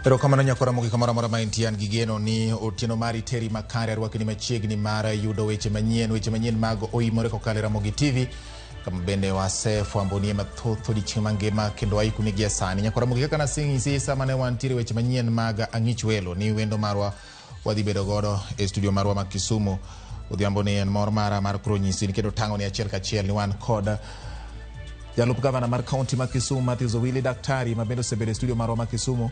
Erokamano nyakora Ramogi kamoro amora ma intie, an gi geno ni otieno mari teri makare. Arwakni machiegni mar yudo weche manyien, weche manyien mag oimore kokalo e Ramogi TV, kama bende wasefwambonie mathoth odiechieng' mangima kendo waikoni gie sani. Nyakora Ramogi, kaka naseng'isi sama ne wantiere weche manyien mag ang'ich welo ni wendo marwa wadhi bedo godo e studio marwa ma Kisumu odhiambo ni en mor mara mar koro nyisi ni kendo tang'oni achiel kachiel ni wan kod jalup gavana mar kaunti ma Kisumu Matthews Owili Daktari ma bende osebedo e studio marwa ma Kisumu.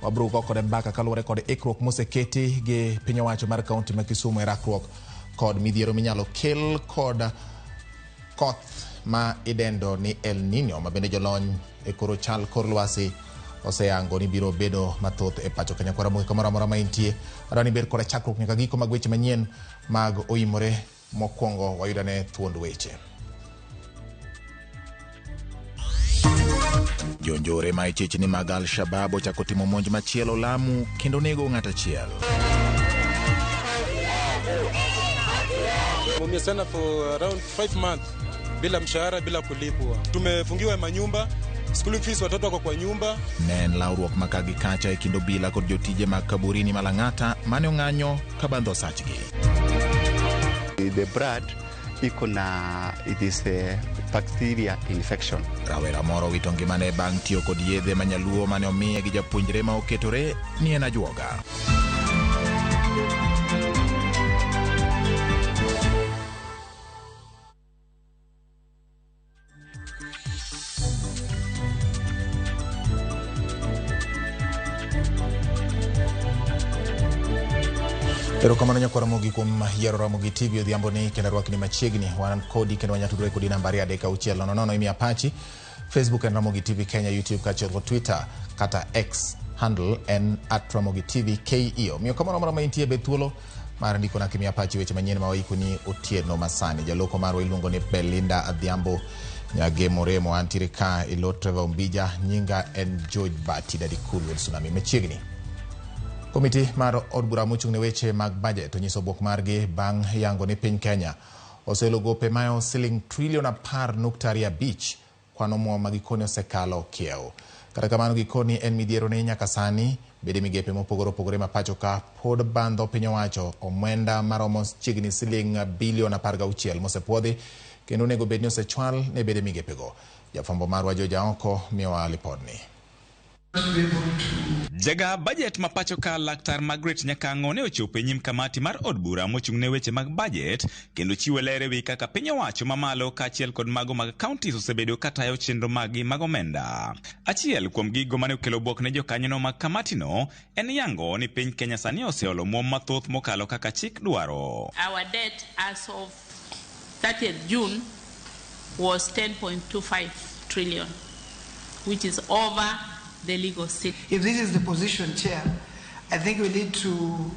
Wabro go kode mbaka kaluwore kod ikruok moseketi gi piny owacho mar kaunti ma Kisumu e rakruok kod midhiero minyalo kel kod koth ma idendo ni El Nino, ma bende jolony e koro chal kor lwasi oseyango ni biro bedo mathoth e pacho Kenya. Kora Ramogi kamoro amora ma intie, adwa ni ber koda chakruok nyaka giko mag weche manyien mag oimore. Mokwongo wayudane thuond weche. Jonjore ma ichich ni mag Al-Shabaab ochako timo monj machielo Lamu kendo nego ng'at achiel. Tumeumia sana for around 5 months bila mshahara, bila kulipwa. Tumefungiwa manyumba, school fees, watoto wako kwa nyumba. Ne en lawruok ma ka gi kacha e kind obila kod jotije mag kaburini ma Lang'ata mane ong'anyo ka bandho osachgi. The blood iko na, it is a bacteria infection. Rawera moro wito ngimane bang' tiyo kod yedhe ma nyaluo mane omiye gi japuonjre ma oketore ni en ajuoga. Erokamano nyakwar Ramogi kuom yiero Ramogi TV odhiambo ni kendo arwakni machiegni. Wan kodi kendo wanyalo tudore kodi namba 23600 imiya pachi. Facebook en Ramogi TV Kenya, YouTube kaachiel kod Twitter kata X handle en at Ramogi TV KE. Omiyo kamoro amora ma intie bed thuolo mar ndikona kimiya pachi weche manyien ma waikoni otieno masani. Jaloko marwa iluongo ni Belinda Adhiambo Nyagemo Remo, antiere ka ilo Trevor Ombija, nyinga en George Bati Daddy Cool wuod Tsunami. Machiegni Komiti mar od bura mochung' ne weche mag budget onyiso bwok margi bang' yango ni piny Kenya oseelo gope mayo siling trilion 10.25, kwan omuom ma gikoni osekalo kiew. Kata kamano gikoni en midhiero ni nyaka sani bede migepe mopogore opogore ma pacho ka pod bandho piny owacho omenda maromo chiegni siling bilion 16 mosepuodhi kendo onego bed ni osechwal ne bede migepego. Jafwambo marwa George Aoko miyowa lipodni. Jaga budget ma pacho ka Laktar Margaret Nyakang'o ne ochopo e nyim kamati mar od bura mochung' ne weche mag budget kendo chiwo ler ewi kaka piny owacho mamalo kaachiel kod mago mag counties osebedo katayo chenro maggi mag omenda. Achiel kuom gigo mane okelo bwok ne jokanyono mag kamatino en yango ni piny Kenya sani oseolo omuom mathoth mokalo kaka chik dwaro. Our debt as of 30th June was 10.25 trillion, which is over the legal ceiling. If this is the position, Chair, I think we need to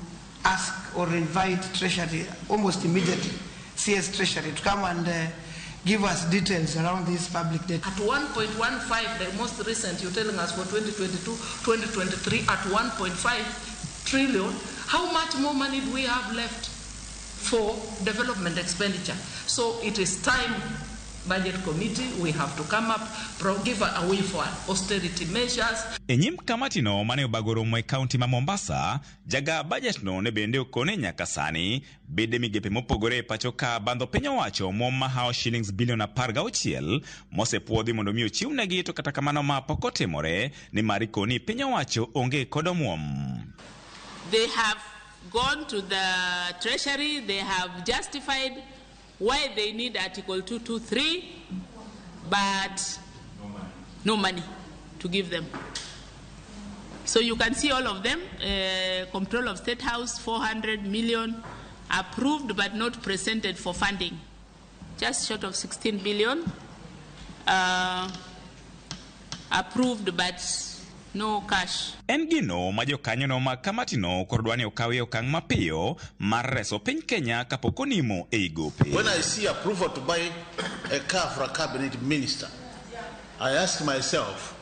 ask or invite Treasury almost immediately, CS Treasury, to come and give us details around this public debt. At 1.15, the most recent, you're telling us for 2022, 2023, at 1.5 trillion, how much more money do we have left for development expenditure? So it is time, Budget Committee, we have to come up, give a way for austerity measures. E nyim kamatino mane obago romo e kaunti ma Mombasa, jaga budget no ne bende okone nyaka sani bede migepe mopogore e pacho ka bandho piny owacho omuom mahawo shillings bilion 16 mosepuodhi mondo mi ochiwnegi, to kata kamano ma pok otimore nimar ikoni piny owacho onge kod omuom. They have gone to the Treasury, they have justified why they need Article 223, but no money to give them. So you can see all of them. Control of State House, 400 million approved but not presented for funding. Just short of 16 billion. Approved but no cash. En gino ma jokanyono mag kamatino koro dwa ni okawie okang' mapiyo mar reso piny Kenya kapok onimo ei gope. When I see approval to buy a car for a cabinet minister, I ask myself,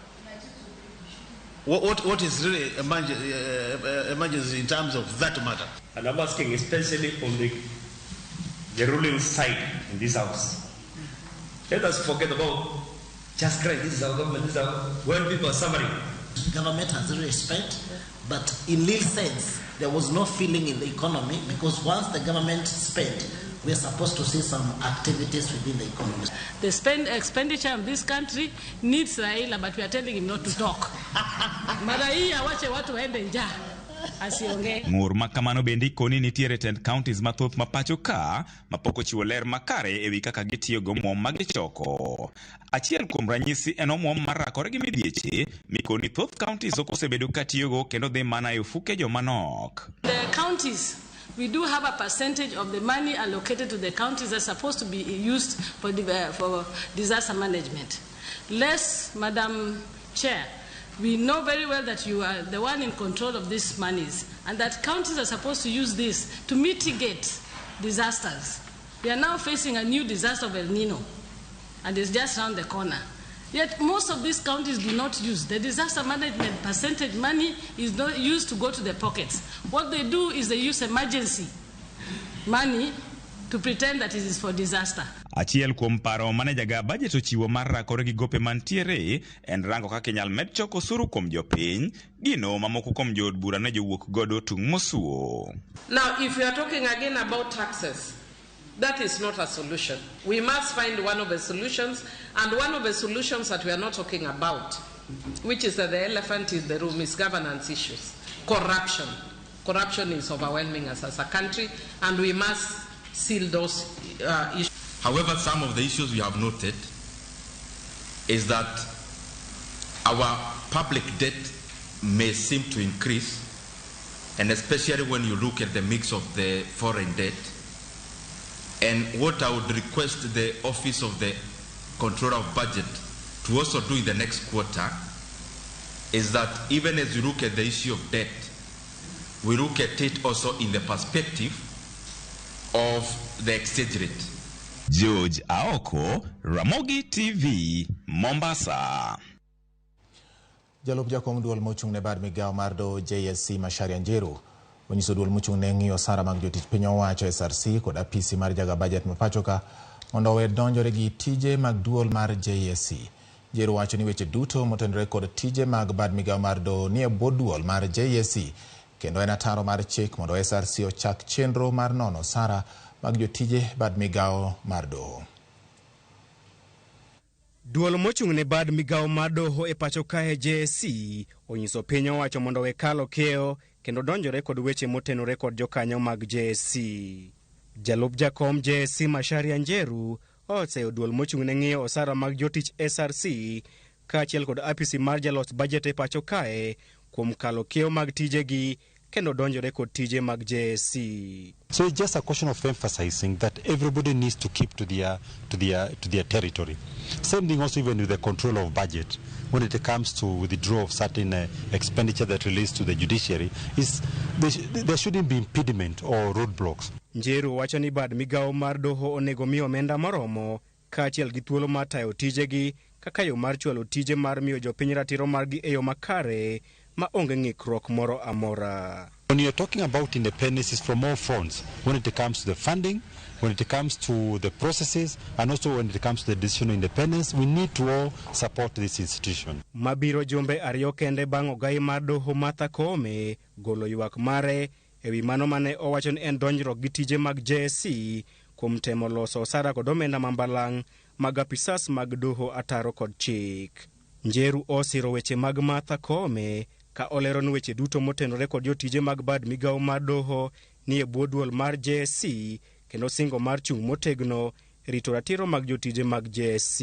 what is really emergency in terms of that matter? And I'm asking especially on the ruling side in this house. Let us forget about just crying, this is our government, this is our... When people are suffering, Government has really spent, but in real sense, there was no feeling in the economy because once the government spent, we are supposed to see some activities within the economy. The expenditure of this country needs Raila, but we are telling him not to talk. Mara hii awache watu waende njaa. Asiongee. Ng'ur ma kamano bende ikoni nitiere tend counties mathoth ma pacho ka mapok ochiwo ler makare ewi kaka gitiyo gi omuom ma gichoko. Achiel kuom ranyisi en omuom mar rakore gi midhieche mikoni thoth counties ok osebedo katiyogo kendo dhi mana e ofuke joma nok. The counties, we do have a percentage of the money allocated to the counties that's supposed to be used for disaster management. Less, Madam Chair, we know very well that you are the one in control of these monies and that counties are supposed to use this to mitigate disasters. We are now facing a new disaster of El Nino, and it's just round the corner. Yet most of these counties do not use. The disaster management percentage money is not used to go to the pockets. What they do is they use emergency money to pretend that it is for disaster. Achiel kuom paro mane jaga budget ochiwo mar rakore gi gope mantiere en rango kaka inyal med choko osuru kuom jopiny, gino mamoko kuom jood bura ne jowuok godo tung' mosuo. Now, if we are talking again about taxes, that is not a solution. We must find one of the solutions, and one of the solutions that we are not talking about, which is that the elephant in the room, is governance issues. Corruption. Corruption is overwhelming us as a country, and we must seal those issues. However, some of the issues we have noted is that our public debt may seem to increase, and especially when you look at the mix of the foreign debt. And what I would request the Office of the Controller of Budget to also do in the next quarter is that even as you look at the issue of debt, we look at it also in the perspective of the exchange rate. George Aoko, Ramogi TV, Mombasa. Jalup jakom duol mochung' ne bad migawo mar doho JSC Macharia Njeru onyiso duol mochung' ne ng'iyo osara mag jotich piny owacho SRC kod apisi mar jaga budget ma pacho ka mondo owe donjore gi tije mag duol mar JSC. Njeru wacho ni weche duto motenore kod tije mag bad migawo mar doho nie bwo duol mar JSC kendo en ataro mar chik mondo SRC ochak chenro mar nono osara mag jotije bad migawo mar doho. Duol mochung' ne bad migawo mar doho e pacho kae JSC onyiso piny owacho mondo owe kalo kiewo kendo donjore kod weche motenore kod jokanyo mag JSC. Jalup jakom JSC Macharia Njeru oseyo duol mochung' ne ng'iyo osara mag jotich SRC kaachiel kod apisi mar jalos bajet e pacho kae kuom kalo kiewo mag tijegi kendo donjore kod tije mag JSC. So it's just a question of emphasizing that everybody needs to keep to their territory. Same thing also even with the control of budget. When it comes to withdrawal of certain expenditure that relates to the judiciary, is there shouldn't be impediment or roadblocks. Njeru wacho ni bad migawo mar doho onego mi omenda moromo kaachiel gi thuolo mar tayo tijegi kaka yo mar chwalo tije mar miyo jopiny ratiro margi e yo makare ma onge ng'ikruok moro amora. When you're talking about independence, it's from all fronts. When it comes to the funding, when it comes to the processes, and also when it comes to the decision of independence, we need to all support this institution. Mabiro jumbe ariyo kende bang' ogai mar doho Martha Koome golo ywak mare ewi mano mane owacho ni en donjruok gi tije mag JSC kuom temo loso osara kod omenda mambalang' mag apisas mag doho ataro kod chik. Njeru osiro weche mag Martha Koome ka olero ni weche duto motenore kod jotije mag bad migawo mar doho ni e bwo duol mar JSC kendo singo mar chung' motegno rito ratiro mag jotije mag JSC.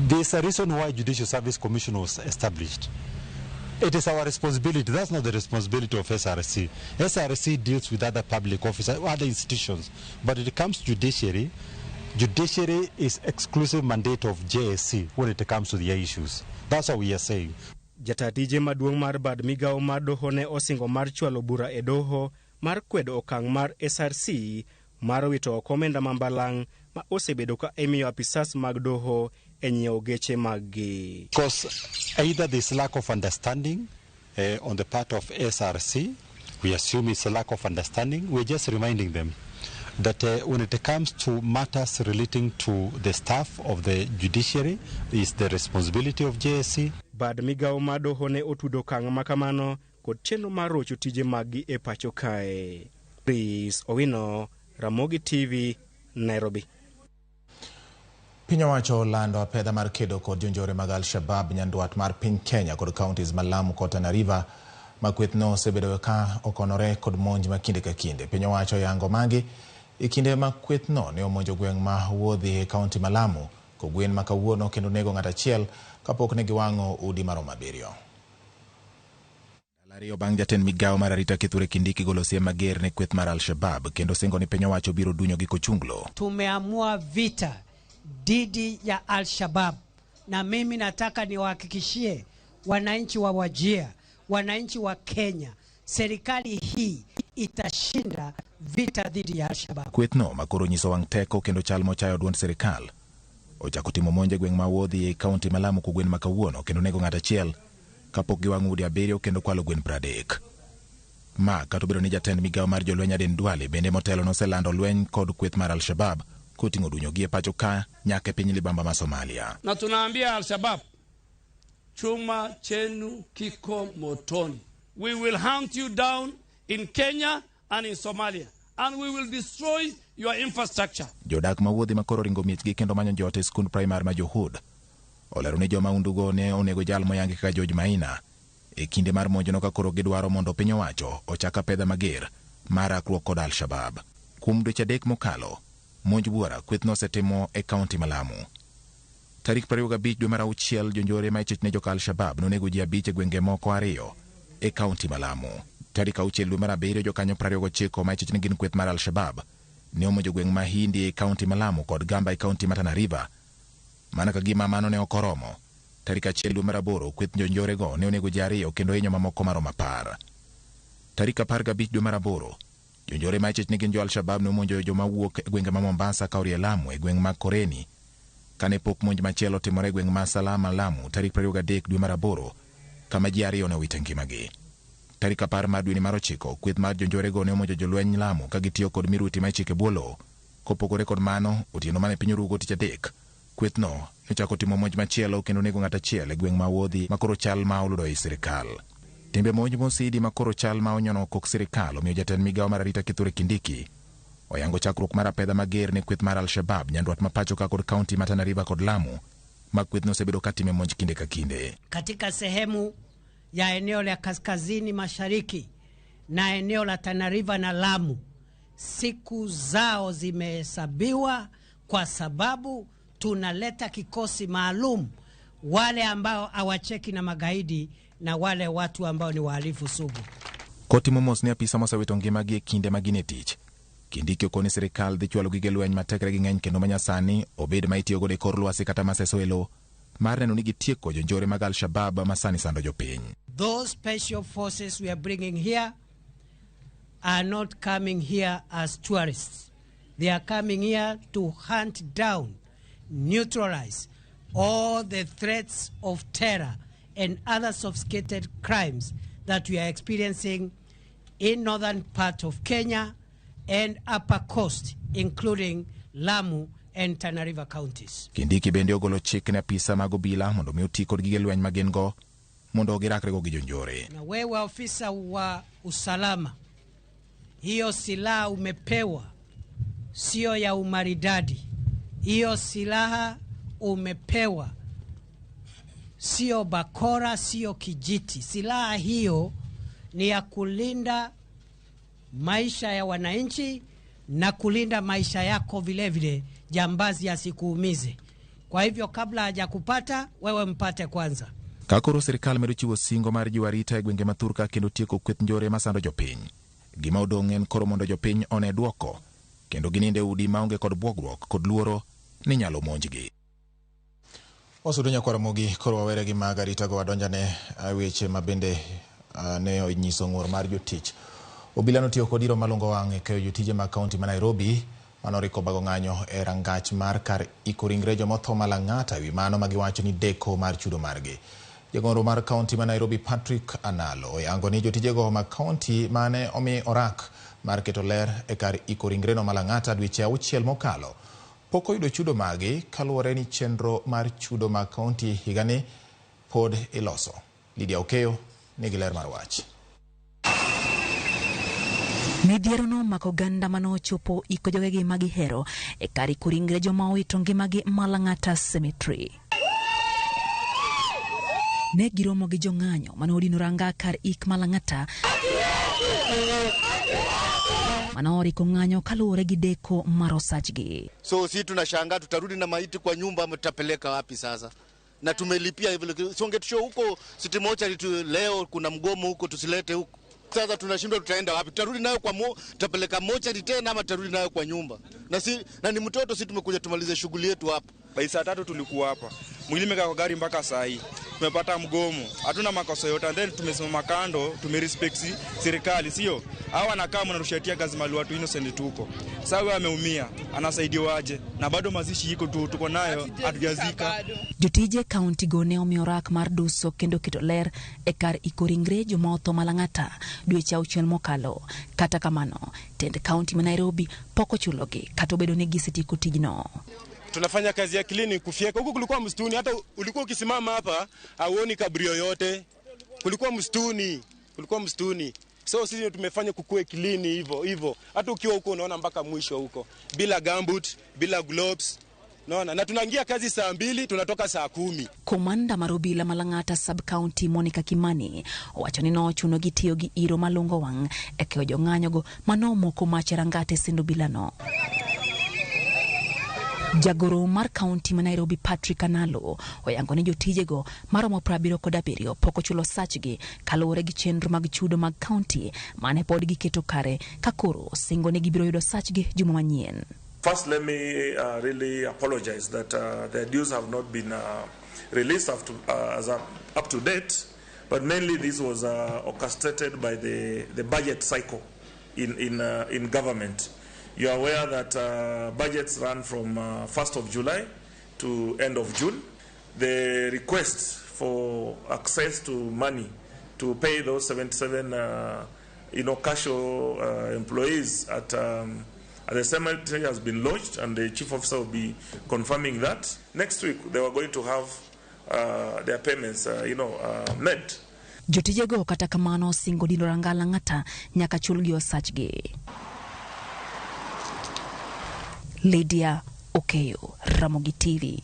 There's a reason why Judicial Service Commission was established. It is our responsibility. That's not the responsibility of SRC. SRC deals with other public officers, other institutions. But when it comes to judiciary, judiciary is exclusive mandate of JSC when it comes to the issues. That's what we are saying. Jata tije maduong' mar bad migawo mar doho ne osingo mar chwalo bura e doho mar kwedo okang' mar SRC mar wito oko omenda mambalang' ma osebedo ka imiyo apisas mag doho e nyiewo geche maggi. Because either there's lack of understanding on the part of SRC, we assume it's a lack of understanding, we're just reminding them that when it comes to matters relating to the staff of the judiciary, is the responsibility of JSC. Bad migawo mar doho ne otudo okang' ma kamano kod chenro mar rocho tije maggi e pacho kae. Chris Owino, Ramogi TV, Nairobi. Piny owacho olando apedha mar kedo kod jonjore mag Al-Shabab nyandwat mar piny Kenya kod counties ma Lamu kod Tana River ma kwethno osebedo ka okonore kod monj ma kinde ka kinde. Piny owacho oyango magi e kinde ma kwethno ne omonjo gweng' ma Wuodhi e kaunti ma Lamu kogwen ma kawuono kendo nego ng'at achiel kapok ne giwang'o udi maromo 7. Ndalo ariyo bang' jatend migawo mar arita Kithure Kindiki golo siem mager ne kweth mar Al-Shabab kendo singo ni piny owacho biro dunyo gi kochunglo. Tumeamua vita dhidi ya Al-Shabab, na mimi nataka niwahakikishie wananchi wa Wajir, wananchi wa Kenya, serikali hii itashinda vita dhidi ya Al-Shabab. Kwethno makoro nyiso wang' teko kendo chal mochayo duond sirikal ochako timo monj e gweng' ma Wuodhi e kaunti ma Lamu kogwen ma kawuono kendo nego ng'at achiel kapok giwang'o udi 7 kendo kwalo gwen 30. Ma kata obedo ni jatend migawo mar jolweny Aden Duale bende motelo noselando lweny kod kweth mar Al-Shabab koting'o dunyogi e pacho ka nyaka e piny libamba ma Somalia. Na tunaambia Al-Shabab, chuma chenu kiko motoni. We will hunt you down in Kenya and in Somalia, and we will destroy your infrastructure. Jodak ma Wuodhi makoro ringo miechgi kendo manyo joot e skund primar ma Johud olero ni joma undugo ne onego jal moyangi kaka George Maina e kinde mar monjono ka koro gidwaro mondo piny owacho ochak apedha mager mar rakruok kod Al-Shabab. Kuom dweche 3 mokalo, monj buora kwethno osetimo e kaunti ma Lamu. Tarik 25 dwe mar auchiel, jonjore ma ichich ne joka Al-Shabab nonego ji 5 e gwenge moko 2 e kaunti ma Lamu. Tarik 6 dwe mar 7, jokanyo 29 ma ichich ne gin kweth mar Al-Shabab ne omonjo gweng' ma Hindi e kaunti ma Lamu kod Gamba e kaunti ma Tana River. Mana ka gima mano ne ok oromo, tarik 1 dwe mar 8, kweth jonjorego ne onego ji 2 kendo hinyo mamoko maromo 10. Tarik 15 dwe mar 8, jonjore ma ichich ne gin jo Al-Shabab ne omonjo joma wuok e gwenge ma Mombasa ka orie Lamu e gweng' ma Koreni. Kane pok monj machielo otimore e gweng' ma Salama Lamu tarik 23 dwe mar 8, kama ji 2 ne owito ngimagi. Tarik 10 mar dweni mar 9, kweth mar jonjorego ne omonjo jolweny Lamu ka gitiyo kod miruti ma ichiko e bwo lowo. Kopogore kod mano, otieno mane piny orugo tich adek, kwethno ne ochako timo monj machielo kendo nego ng'at achiel e gweng' ma Wuodhi ma koro chal ma oludo ei sirikal. Timbe monj mosidi ma koro chal ma onyono kok sirikal omiyo jatend migawo mar arita Kithure Kindiki oyango chakruok mar apedha mager ne kweth mar Al-Shabab nyandwat ma pacho ka kod kaunti ma Tana River kod Lamu ma kwethno osebedo ka time monj kinde ka kinde. Katika sehemu ya eneo la kaskazini mashariki na eneo la Tana River na Lamu, siku zao zimehesabiwa kwa sababu tunaleta kikosi maalum, wale ambao hawacheki na magaidi na wale watu ambao ni wahalifu sugu. Kotimo mos ne apisa mosewito ngimagi e kinde ma gin e tich. Kindiki okoni sirikal dhi chwalo gige lweny ma tekregi ng'eny kendo manyasani obed ma itiyogodo e kor lwasi kata maseso e lowo mar neno ni gitieko jonjore mag Al-Shabab ma sani sando jopiny. Those special forces we are bringing here are not coming here as tourists. They are coming here to hunt down, neutralize all the threats of terror and other sophisticated crimes that we are experiencing in northern part of Kenya and upper coast, including Lamu and Tana River counties. Kindiki bende ogolo chik ne apisa mag obila mondo mi oti kod gige lweny ma gin go mondo girakrego gi jonjore. Na wewe ofisa wa usalama, hiyo silaha umepewa sio ya umaridadi. Hiyo silaha umepewa sio bakora, sio kijiti. Silaha hiyo ni ya kulinda maisha ya wananchi na kulinda maisha yako vile vile, jambazi asikuumize. Kwa hivyo kabla hajakupata wewe mpate kwanza. Ka koro sirikal medo chiwo singo mar jiwo arita e gwenge ma thurka kendo tieko kweth njore masando jopiny. Gima odong' en koro mondo jopiny one duoko kendo gininde udi maonge kod bwogruok kod luoro ni nyalo monjgi. Wasudo nyakwar Ramogi, koro wawere gi mag arita go wadonjane weche ma bende ne onyiso ng'ur mar jotich. Obila notiyo kod iro malungo wang' e keyo jotije mag kaunti ma Nairobi manoriko bago ng'anyo e rangach mar kar iko ringre jomotho ma Lang'ata ewi mano ma giwacho ni deko mar chudo margi. Jagoro mar kaunti ma Nairobi Patrick Analo oyango ni jotijego mag kaunti mane omi orak mar keto ler e kar iko ringreno ma Lang'ata dweche 6 mokalo pok oyudo chudo magi kaluwore ni chenro mar chudo mag kaunti higani pod iloso. Lydia Okeyo nigi ler mar wach. Midhiero nomako oganda manochopo iko jogegi magihero e kar iko ringre joma owito ngimagi ma Lang'ata Cemetery. Ne giromo gi jong'anyo mane odino ranga kar ik ma Lang'ata mane oriko ng'anyo kaluwore gi deko mar osachgi. So si tunashangaa tutarudi na maiti kwa nyumba ama tutapeleka wapi sasa? Na tumelipia hivyo, si ungetushow huko City Mortuary tu, leo kuna mgomo huko, tusilete huko. Sasa tunashindwa tutaenda wapi? Tutarudi nayo kwa tutapeleka mochari tena ama tutarudi nayo kwa nyumba? Na si na ni mtoto, si tumekuja tumalize shughuli yetu hapa. By saa 3 tulikuwa hapa. Mwili imekaa kwa gari mpaka saa hii. Tumepata mgomo. Hatuna makosa yote, and then tumesimama kando, tumerespect serikali, sio? Hawa wanakaa wanarushatia kazi mali watu innocent tuko. Sasa wewe ameumia, anasaidiwaje? Na bado mazishi iko tu, tuko nayo, hatujazika. Jotije kaunti go ne omiyo rak mar duso kendo keto ler e kar iko ringre joma otho ma Lang'ata dweche 6 mokalo. Kata kamano, tend kaunti ma Nairobi pok ochulogi kata obedo ni gisetieko tijno. Tunafanya kazi ya cleaning, kufyeka. Huku kulikuwa msituni, hata ulikuwa ukisimama hapa hauoni kaburi yoyote. Kulikuwa msituni, kulikuwa msituni. So sisi tumefanya kukue clean hivyo hivyo. Hata ukiwa huko unaona mpaka mwisho huko. Bila gumboot, bila gloves. Naona na tunaingia kazi saa 2, tunatoka saa 10. Komanda mar obila ma Lang'ata Sub County Monica Kimani owacho ni nochuno gi tiyo gi iro malungo wang' e keyo jong'anyogo manomoko mach e rangate sendo bilano. Jagoro mar kaunti ma Nairobi Patrick Analo oyango ni jotijego maromo 77 pok ochulo sachgi kaluwore gi chenro mag chudo mag kaunti mane pod giketo kare ka koro singo ni gibiro yudo sachgi juma manyien. First, let me really apologize that the dues have not been released up to date, but mainly this was orchestrated by the budget cycle in government. You are aware that budgets run from 1st of July to end of June. The request for access to money to pay those 77 casual employees at the cemetery has been lodged, and the chief officer will be confirming that. Next week, they were going to have their payments, made. Jotijego kata kamano singo dino ranga Lang'ata nyaka chulgi osachgi. Lydia Okeyo, Ramogi TV.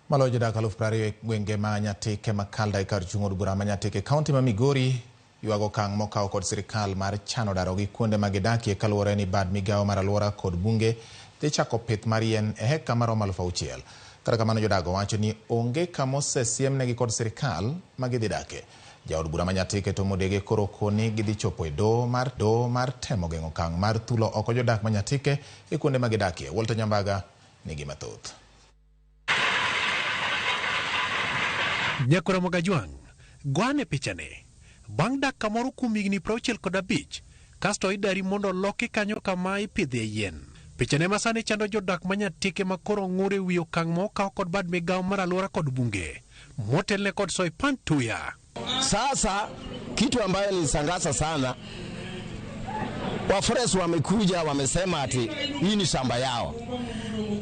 Maloyo jodak 20,000 e gwenge ma Nyatike Makalda e kar chung' od bura ma Nyatike kaunti ma Migori ywago okang' mokawo kod sirikal mar chano darogi kuonde ma gidakie kaluwore ni bad migawo mar alwora kod bunge dhi chako pith mar yien e heka maromo 6,000. Kata kamano jodago wacho ni onge kama osesiemnegi kod sirikal ma gidhi dake. Jaod bura ma Nyatike Tom Odege koro koni gidhi chopo e doho mar temo geng'o okang' mar thulo oko jodak ma Nyatike e kuonde ma gidakie. Walter Nyambaga nigi mathoth. Nyakora Mogajwang', gwane pichane. Bang' dak kamoro kuom higni 65, kasto idari mondo oloki kanyo kama ipidhie yien. Pichane ma sani chando jodak ma Nyatike ma koro ng'ur e wi okang' ma okaw kod bad migawo mar alwora kod bunge motelne kod Soipan Tuya. Sasa kitu ambayo nilishangaza sana, waforest wamekuja wamesema ati hii ni shamba yao,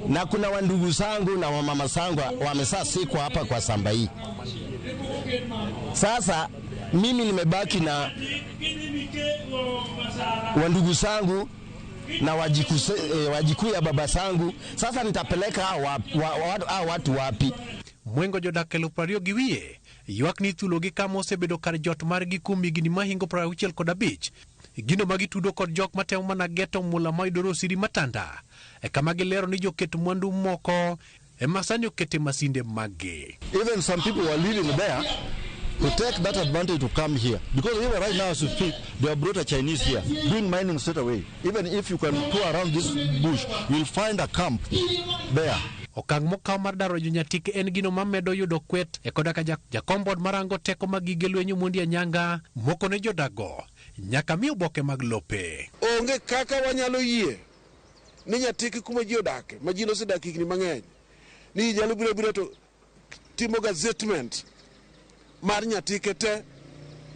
na kuna wandugu zangu na wamama zangu wamesaa siku hapa kwa shamba hii. Sasa mimi nimebaki na wandugu zangu na wajikuu ya baba zangu. Sasa nitapeleka hao watu wapi? Mwengo jodak 20,000 gi wiye ywak ni thulogi kama osebedo kar jot margi kuom higni mahingo 65, gino ma gitudo kod jok matemo mana geto mula mayudore Osiri Matanda e kama gilero ni joket mwandu moko ema sani okete masinde maggi. Even some people were living there to take that advantage to come here, because even right now as we speak, they have brought a Chinese here doing mining straight away. Even if you can tour around this bush, you'll find a camp there. Okang' mokaw mar daro jo Nyatike en gino mamedo yudo kwet e koda ka jakom bod marango teko mag gige lweny Omondi Anyanga moko ne jodago nyaka mi oboke mag lope. Onge kaka wanyalo yie ni Nyatike kuma ji odake, ma ji nosedak higni mang'eny, ni nyalo biro to timo gazettement mar Nyatike te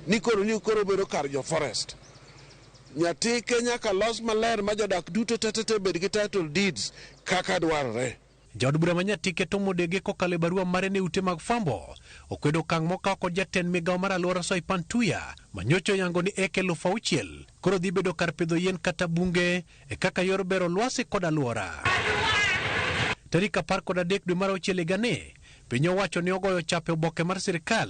ni koro bedo kar jo forest. Nyatike nyaka los maler ma jodak duto te bed gi title deeds kaka dwarore. Jaod bura ma Nyatike Tom Odege kokalo e barua mare ne ute mag fwambo okwedo okang' mokaw kod jatend migawo mar alwora Soipan Tuya manyocha oyango ni eka 6,000 koro dhi bedo kar pidho yien kata bunge e kaka yor bero lwasi kod alwora. Tarik 13 dwe mar auchiel higani, piny owacho ne ogoyo chap e oboke mar sirkal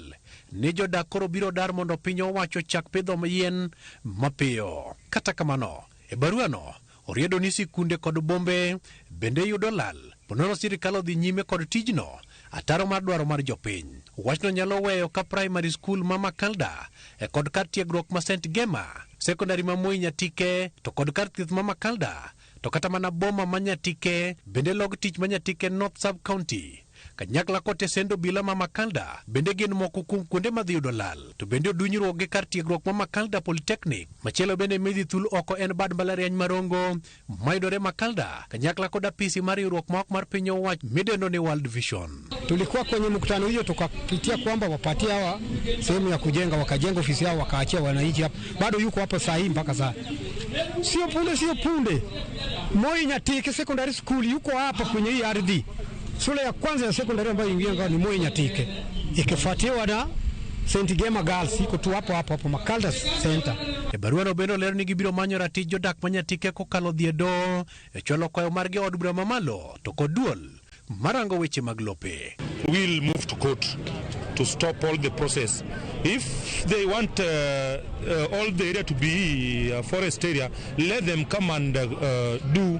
ni jodak koro biro dar mondo piny owacho ochak pidho yien mapiyo. Kata kamano, e baruano oriedo ni sikunde kod bombe bende yudo lal ponono sirkal odhi nyime kod tijno ataro mar dwaro mar jopiny. Wachno nyalo weyo ka primary school ma Makalda e kod kar tiegruok ma St Gema, sekondari ma Moi Nyatike to kod kar thieth ma Makalda to kata mana boma ma Nyatike bende log tich ma Nyatike North Sub County kanyakla kod tesend obila ma Makalda bende gin moko kuom kuonde madhi yudo lal. To bende odunyruok gi kar tiegruok ma Makalda Polytechnic. Machielo bende midhi thul oko en bad mbalariany Marongo mayudore Makalda kanyakla kod apisi mar riwruok ma ok mar piny owacho midendo ni World Vision. Tulikuwa kwenye mkutano hiyo tukapitia kwamba wapatie hawa sehemu ya kujenga, wakajenga ofisi yao wakaachia wananchi hapa. Bado yuko hapo saa hii mpaka saa. Sio punde, sio punde. Moi Nyatike Secondary School yuko hapa kwenye hii ardhi. Shule ya kwanza ya sekondari ambayo ingia ni Moi Nyatike, ikifuatiwa na St Gema Girls iko tu hapo hapo hapo Makalda Center. E barua no bende oler ni gibiro manyo ratich jodak ma Nyatike kokalo dhi e doho e chwalo kwayo margi e od bura mamalo to kod duol marango weche mag lope. We'll move to court to stop all the process. If they want all the area to be a forest area, let them come and do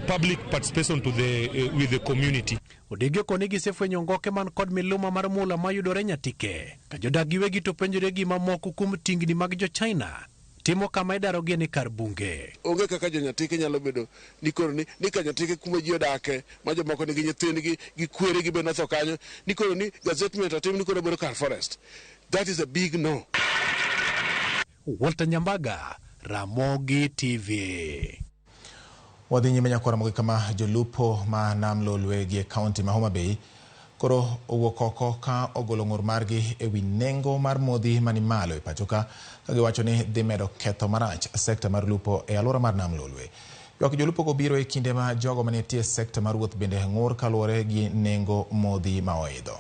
public participation to the, with the community. Odege okoni gisefwenyo ngoke man kod miluma mar mula mayudore Nyatike. Ka jodak giwegi to penjore gima moko kuom tingni mag jo China timo kama idarogie ni kar bunge. Onge kaka jo Nyatike nyalo bedo ni koro ni ka Nyatike kuma ji odake ma jomoko nigi nyithindgi gi kweregi be notho kanyo ni koro ni gazettement otim ni koro bedo kar forest. That is a big no. Walter Nyambaga, Ramogi TV. Wadhi nyime nyakwara Ramogi kama jolupo ma Nam Lolwe gi e kaunti ma Homa Bay koro owuok oko ka ogolo ng'ur margi e wi nengo mar modhi mani malo e pacho ka giwacho ni dhi medo ketho marach sekta mar lupo e alwora mar Nam Lolwe. Ywak jolupo go biro e kinde ma jogo manitie e sekta mar wuoth bende ng'ur kaluwore gi nengo modhi ma oidho.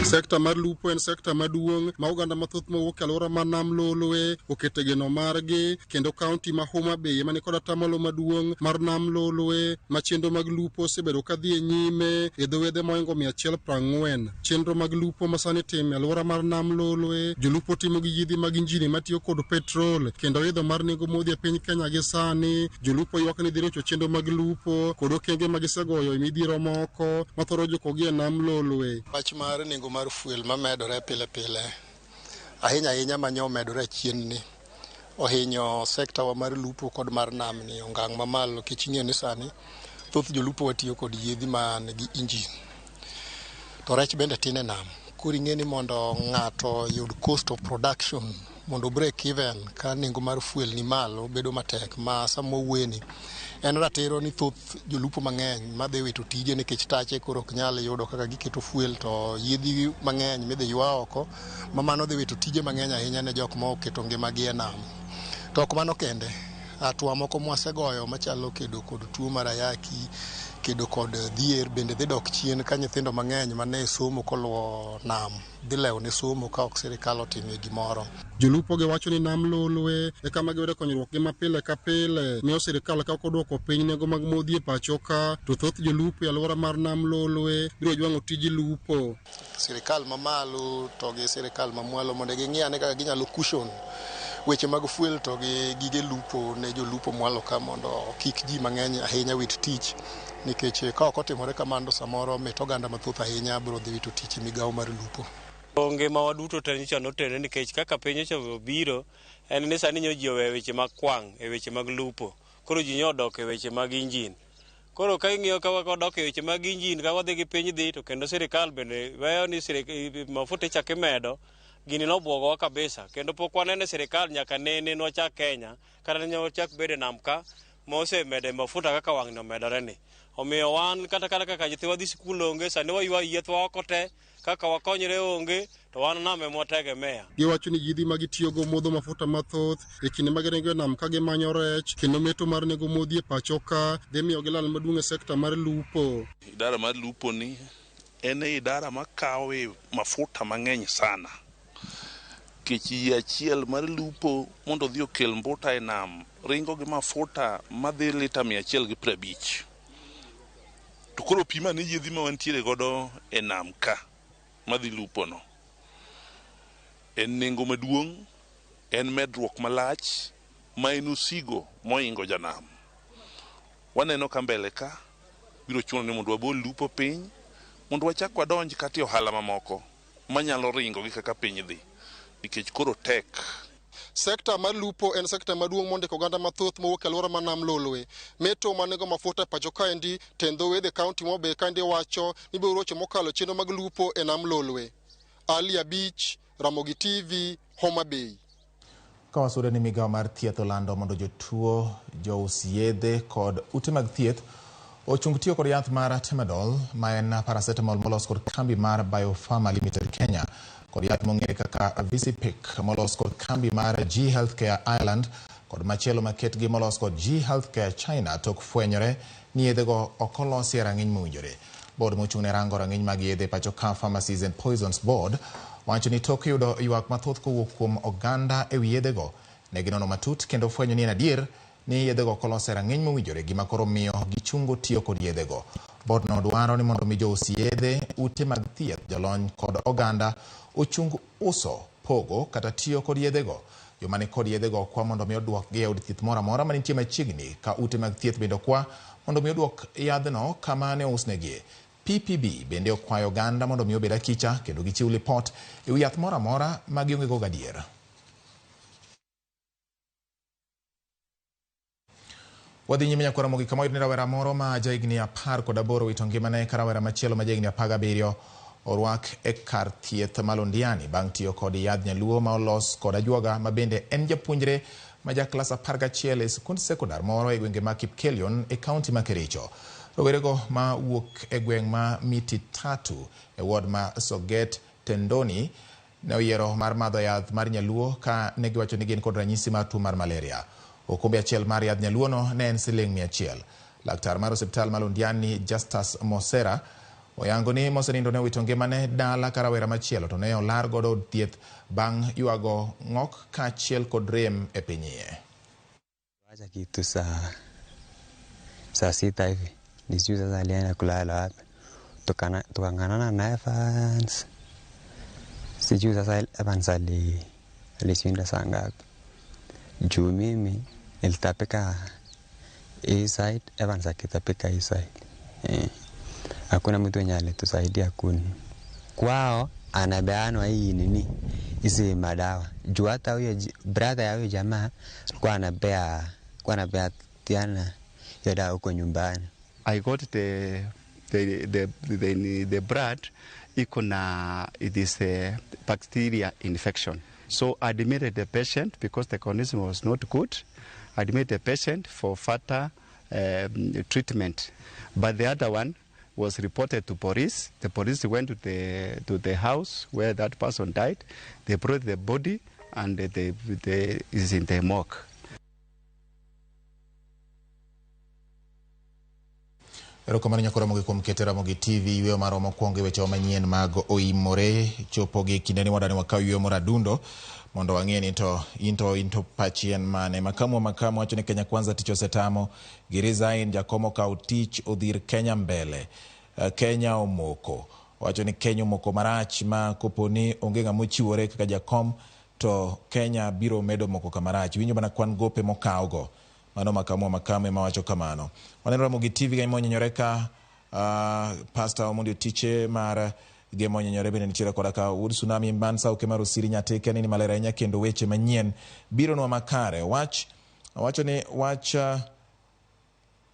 Sekta mar lupo en sekta maduong' ma oganda mathoth mowuok e alwora mar Nam Lolwe okete geno margi, kendo kaunti ma Homa Bay ema nikod atamalo maduong' mar Nam Lolwe ma chenro mag lupo osebedo ka dhi e nyime e dho wedhe mohingo 140. Chenro mag lupo ma sani itimo e alwora mar Nam Lolwe, jolupo timo gi yiedhi mag injini matiyo kod petrol, kendo idho mar nengo modhi e piny Kenya gi sani, jolupo ywak ni dhi rocho chenro mag lupo kod okenge ma gisegoyo e midhiero moko ma thoro jukogi e Nam Lolwe. Wach mar nengo mar fuel mamedore pile pile ahinya ahinya manyo omedore chien ni ohinyo sekta wa mar lupo kod mar nam ni ongang' mamalo nikech ing'eyo ni sani thoth jolupo watiyo kod yiedhi man gi injin to rech bende tin e nam. Koro ing'e ni mondo ng'ato yud cost of production mondo break even ka nengo mar fuel ni malo bedo matek ma sama wawuoyeni en ratiro ni thoth jolupo mang'eny madhi wito tije nikech tache koro ok nyal yudo kaka giketo fuel to yiedhi mang'eny midhi ywa oko ma mano dhi wito tije mang'eny ahinya ne jok ma oketo ngimagi e nam. To ok mano kende, hatua moko mwasegoyo machalo kedo kod tuo mar ayaki, kedo kod dhier bende dhi dok chien ka nyithindo mang'eny mane somo koluwo nam dhi lewo ne somo ka ok sirikal otimie gimoro. Jolupo gi wacho ni Nam Lolwe e kama giyude konyruok gi mapile ka pile miyo sirikal ka ok odwoko piny nengo mag modhi e pacho ka to thoth jolupo e alwora mar Nam Lolwe biro jwang'o tij lupo. Sirikal mamalo to gi sirikal mamwalo mondo ging'i ane kaka ginyalo cushion weche mag fuel to gi gige lupo ne jolupo mwalo ka mondo kik ji mang'eny ahinya wit tich nikech ka ok otimore kamano samoro mit oganda mathoth ahinya biro dhi wito tich e migawo mar lupo. Ngimawa duto te nyocha notenore nikech kaka piny nyocha obiro en ni sani nyo ji oweyo weche mag kwang' e weche mag lupo, koro ji nyo odok e weche mag injin. Koro ka ing'iyo ka wadok e weche mag injin ka wadhi gi piny dhi to kendo sirikal bende weyo ni mafuta ichako imedo, gini nobwogowa kabisa kendo pok waneno sirikal nyaka nene nwachak Kenya kata ne wachak bedo e nam ka mosemede mafuta kaka wang'ni omedore ni. Omiyo wan kata kaka nyithiwa dhi sikul onge, sani waywa yiethwa oko te Kaka wakonyre onge, to wan nam ema wategemea. Giwacho ni yidhi ma gitiyogo modho mafuta mathoth e kinde ma giringo e nam ka gimanyo rech kendo meto mar nengo modhi e pacho ka dhi miyo gilal maduong' e sekta mar lupo. Idara mar lupo ni en e idara makawe mafuta mang'eny sana. Kech yie achiel mar lupo mondo odhi okel mbuta e nam ringo gi mafuta madhi lita 150. To koro pim ane yiedhi ma wantiere godo e nam ka madhi lupo no. En nengo maduong', en medruok malach ma en osigo moingo janam. Waneno ka mbele ka biro chuno ni mondo wabol lupo piny mondo wachak wadonj kata e ohala mamoko manyalo ringo gi kaka piny dhi nikech koro tek. Sekta mar lupo en sekta maduong' mondiko oganda mathoth mowuok e alwora mar nam Lolwe. Meto ma nengo mafuta e pacho kaendi, tend dho wedhe kaunti ma Homa kaendi wacho ni biro rocho mokalo chenro mag lupo e nam Lolwe. Ali Abich, Ramogi TV, Homa Bay. Ka wasudo ni migawo mar thieth olando mondo jotuo, jous yedhe kod ute mag thieth ochung tiyo kod yath mar Temedol ma en paracetamol molos kod kambi mar Biopharma Limited Kenya kod yath mong'ere kaka Visipic molos kod kambi mar G Healthcare Ireland kod machielo maketgi molos kod G Healthcare China tok fwenyore ni yedhego ok olosi e rang'iny mowinjore. Board mochung' ne rango rang'iny mag yedhe pacho ka Pharmacies and Poisons Board wacho ni tok yudo ywak mathoth kowuok kuom oganda ewi yedhego ne ginono matut kendo fwenyo ni en adier ni yedhego ok olos e rang'iny mowinjore gima koro miyo gichungo tiyo kod yedhego. Board no dwaro ni mondo mi jous yedhe, ute mag thieth, jolony kod oganda ochung uso, pogo kata tiyo kod yedhego. Joma ni kod yedhego okwa mondo mi oduokgi e od thieth moro amora manitie machiegni ka ute mag thieth bende okwa mondo mi oduok yadhno kama ne ousnegie. PPB bende okwayo oganda mondo mi obed akicha kendo gichiw lipot ewi yath moro amora ma gionge go gadier. Wadhi nyime nyakwara Ramogi kama oyud ni rawera moro ma jahigni 18 owito ngimane ka rawera machielo ma jahigni 17 orwak e kar thieth ma Londiani bang' tiyo kod yadh nyaluo ma olos kod ajuoga ma bende en japuonjre ma ja klas 11 e sikund sekondar moro e gwenge ma Kipkelion e kaunti ma Kericho. Rowerego ma wuok e gweng' ma Miti Tatu e ward ma Soget Tendoni ne oyiero mar madho yath mar nyaluo ka ne giwacho ni gin kod ranyisi mar tuo mar malaria. Okombe achiel mar yadh nyaluono ne en siling 100. Laktar mar osiptal ma Londiani Justus Mosera oyango ni mosenindo ne owito ngimane dala ka rawera machielo to ne olar godo od thieth bang' ywago ng'ok kaachiel kod rem e piny iye. Acha kitu saa 6 hivi nisijui sasa alienda kulala wapi, tukang'anana na Evans, sijui sasa Evans alishinda saa ngapi juu mimi nilitapika hii side, Evans akitapika hii side. Hakuna mtu mwenye alitusaidia kuni kwao, anabeanwa hii nini hizi madawa juu hata huyo brother ya huyo jamaa alikuwa anapea tiana hiyo dawa huko nyumbani. I got the blood iko na it is a bacteria infection. So I admitted the patient because the condition was not good. I admitted the patient for further treatment. But the other one was reported to police. The police went to the house where that person died. They brought the body and they is in the morgue. Erokamano nyakora Ramogi kuom keto Ramogi TV yweyo marwa mokwongo e weche manyien mag oimore chopo gi kindeni wadani wakaw yweyo moro adundo mondo wang'e ni to into pachi en mane. Makamu wa makamu wacho ni Kenya Kwanza tich osetamo gi resign, Jakom okaw tich odhir Kenya mbele. Kenya omoko wacho ni Kenya omoko marach ma kopo ni onge ng'ama ochiwore kaka Jakom to Kenya biro medo moko kamarach. Winjo mana kwan gope mokawgo. Mano makamu wa makamu ema wacho kamano. Waneno Ramogi TV ka monyenyore ka Pastor Omondi Otiche mar gemo monyenyore bende nitiere koda ka Wood Tsunami Mansa oke mar Osiri Nyatike ni maler ahinya kendo weche manyien biro nwa makare. Wacho ni wach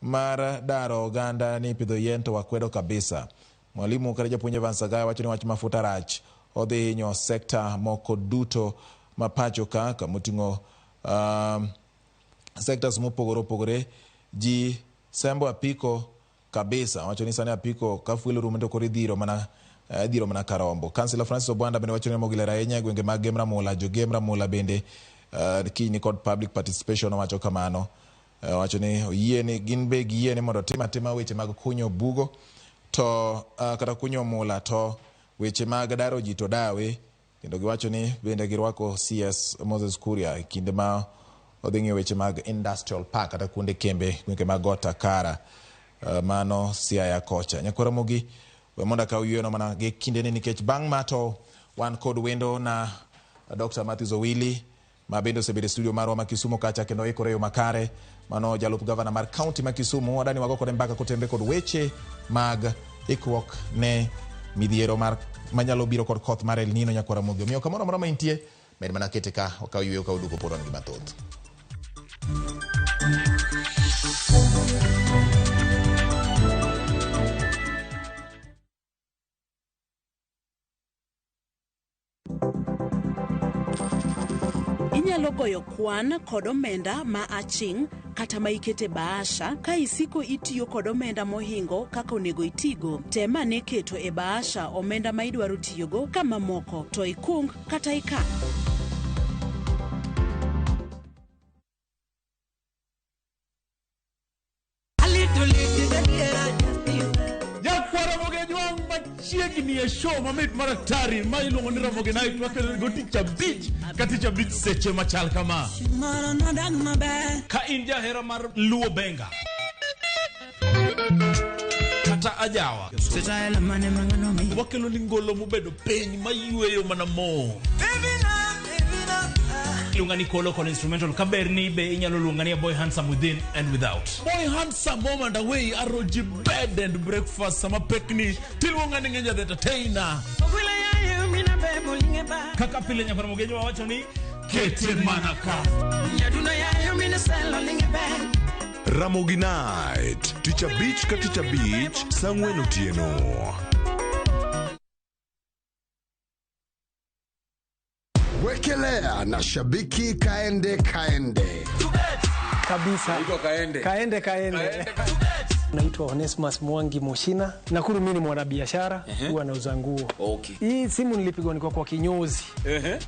mar daro oganda ni pidho yien to wakwedo kabisa. Mwalimu kata japuonj Evans Agaya wacho ni wach mafuta rach odhi hinyo sekta moko duto ma pacho ka kamoting'o sectors mopogore opogore. Ji sembo apiko kabisa, wacho ni sani apiko ka fuel orumo to koro idhiro mana Dhiro mana karombo. Kansila Francis Obwanda bende wacho ni Ramogi ler ahinya e gwenge mag Gem Ramula, jo Gem Ramula bende kiny ni kod public participation owacho kamano. Owacho ni oyie ni gin be giyie ni mondo otim atima weche mag kunyo bugo to kata kunyo mula to weche mag daro ji to dawe kendo giwacho ni bende girwako CS Moses Kuria e kinde ma odhi ng'iyo weche mag industrial park kata kuonde kembe gwenge mag Got Akara. Mano Siaya kocha. Nyakwar Ramogi we mondo akaw yueyono mana gi kindeni nikech bang' ma to wan kod wendo na Dr. Matthews Owili ma bende osebedo e studio marwa ma Kisumu kacha kendo oikore e yo makare. Mano jalup gavana mar kaunti ma Kisumu. Wadani wago kode mbaka kotenore kod weche mag ikruok ne midhiero mar manyalo biro kod koth mar El Nino nyakwar Ramogi. Omiyo kamoro amora ma intie, med mana kete ka wakaw yueyo ka waduogo pod wan gi mathoth. Inyalo goyo kwan kod omenda ma aching' kata ma ikete bahasha ka isiko itiyo kod omenda mohingo kaka onego itigo. Tem ane keto e bahasha omenda ma idwaro tiyogo ka mamoko to ikung kata ikan. Nyakwar Ramogi Ajwang' machiegni e show mamit mar atari ma iluongo ni Ramogi Night wakelo go tich abich ka tich abich seche machal kama. Ka in jahera mar Luo Benga kata ajawa wakelo ni ngolo mobedo piny mayweyo mana mo. Iluonga ni Kolo kod instrumental kaber ni be inyalo luonga ni a boy handsome within and without. Boy handsome home and away aroji bed and breakfast sama pekni tiluonga ni ng'enya the entertainer. Kaka pile nyakwar Ramogi wawacho ni kete mana ka. Ramogi Night, tich abich ka tich abich, saa ang'wen otieno. Wekelea na shabiki kaende kaende. Kabisa. Kaende. Kaende kaende. Naitwa Onesmus Mwangi Mushina. Nakuru mimi ni mwanabiashara, huwa nauza nguo. Hii simu nilipigwa nilikuwa kwa kinyozi.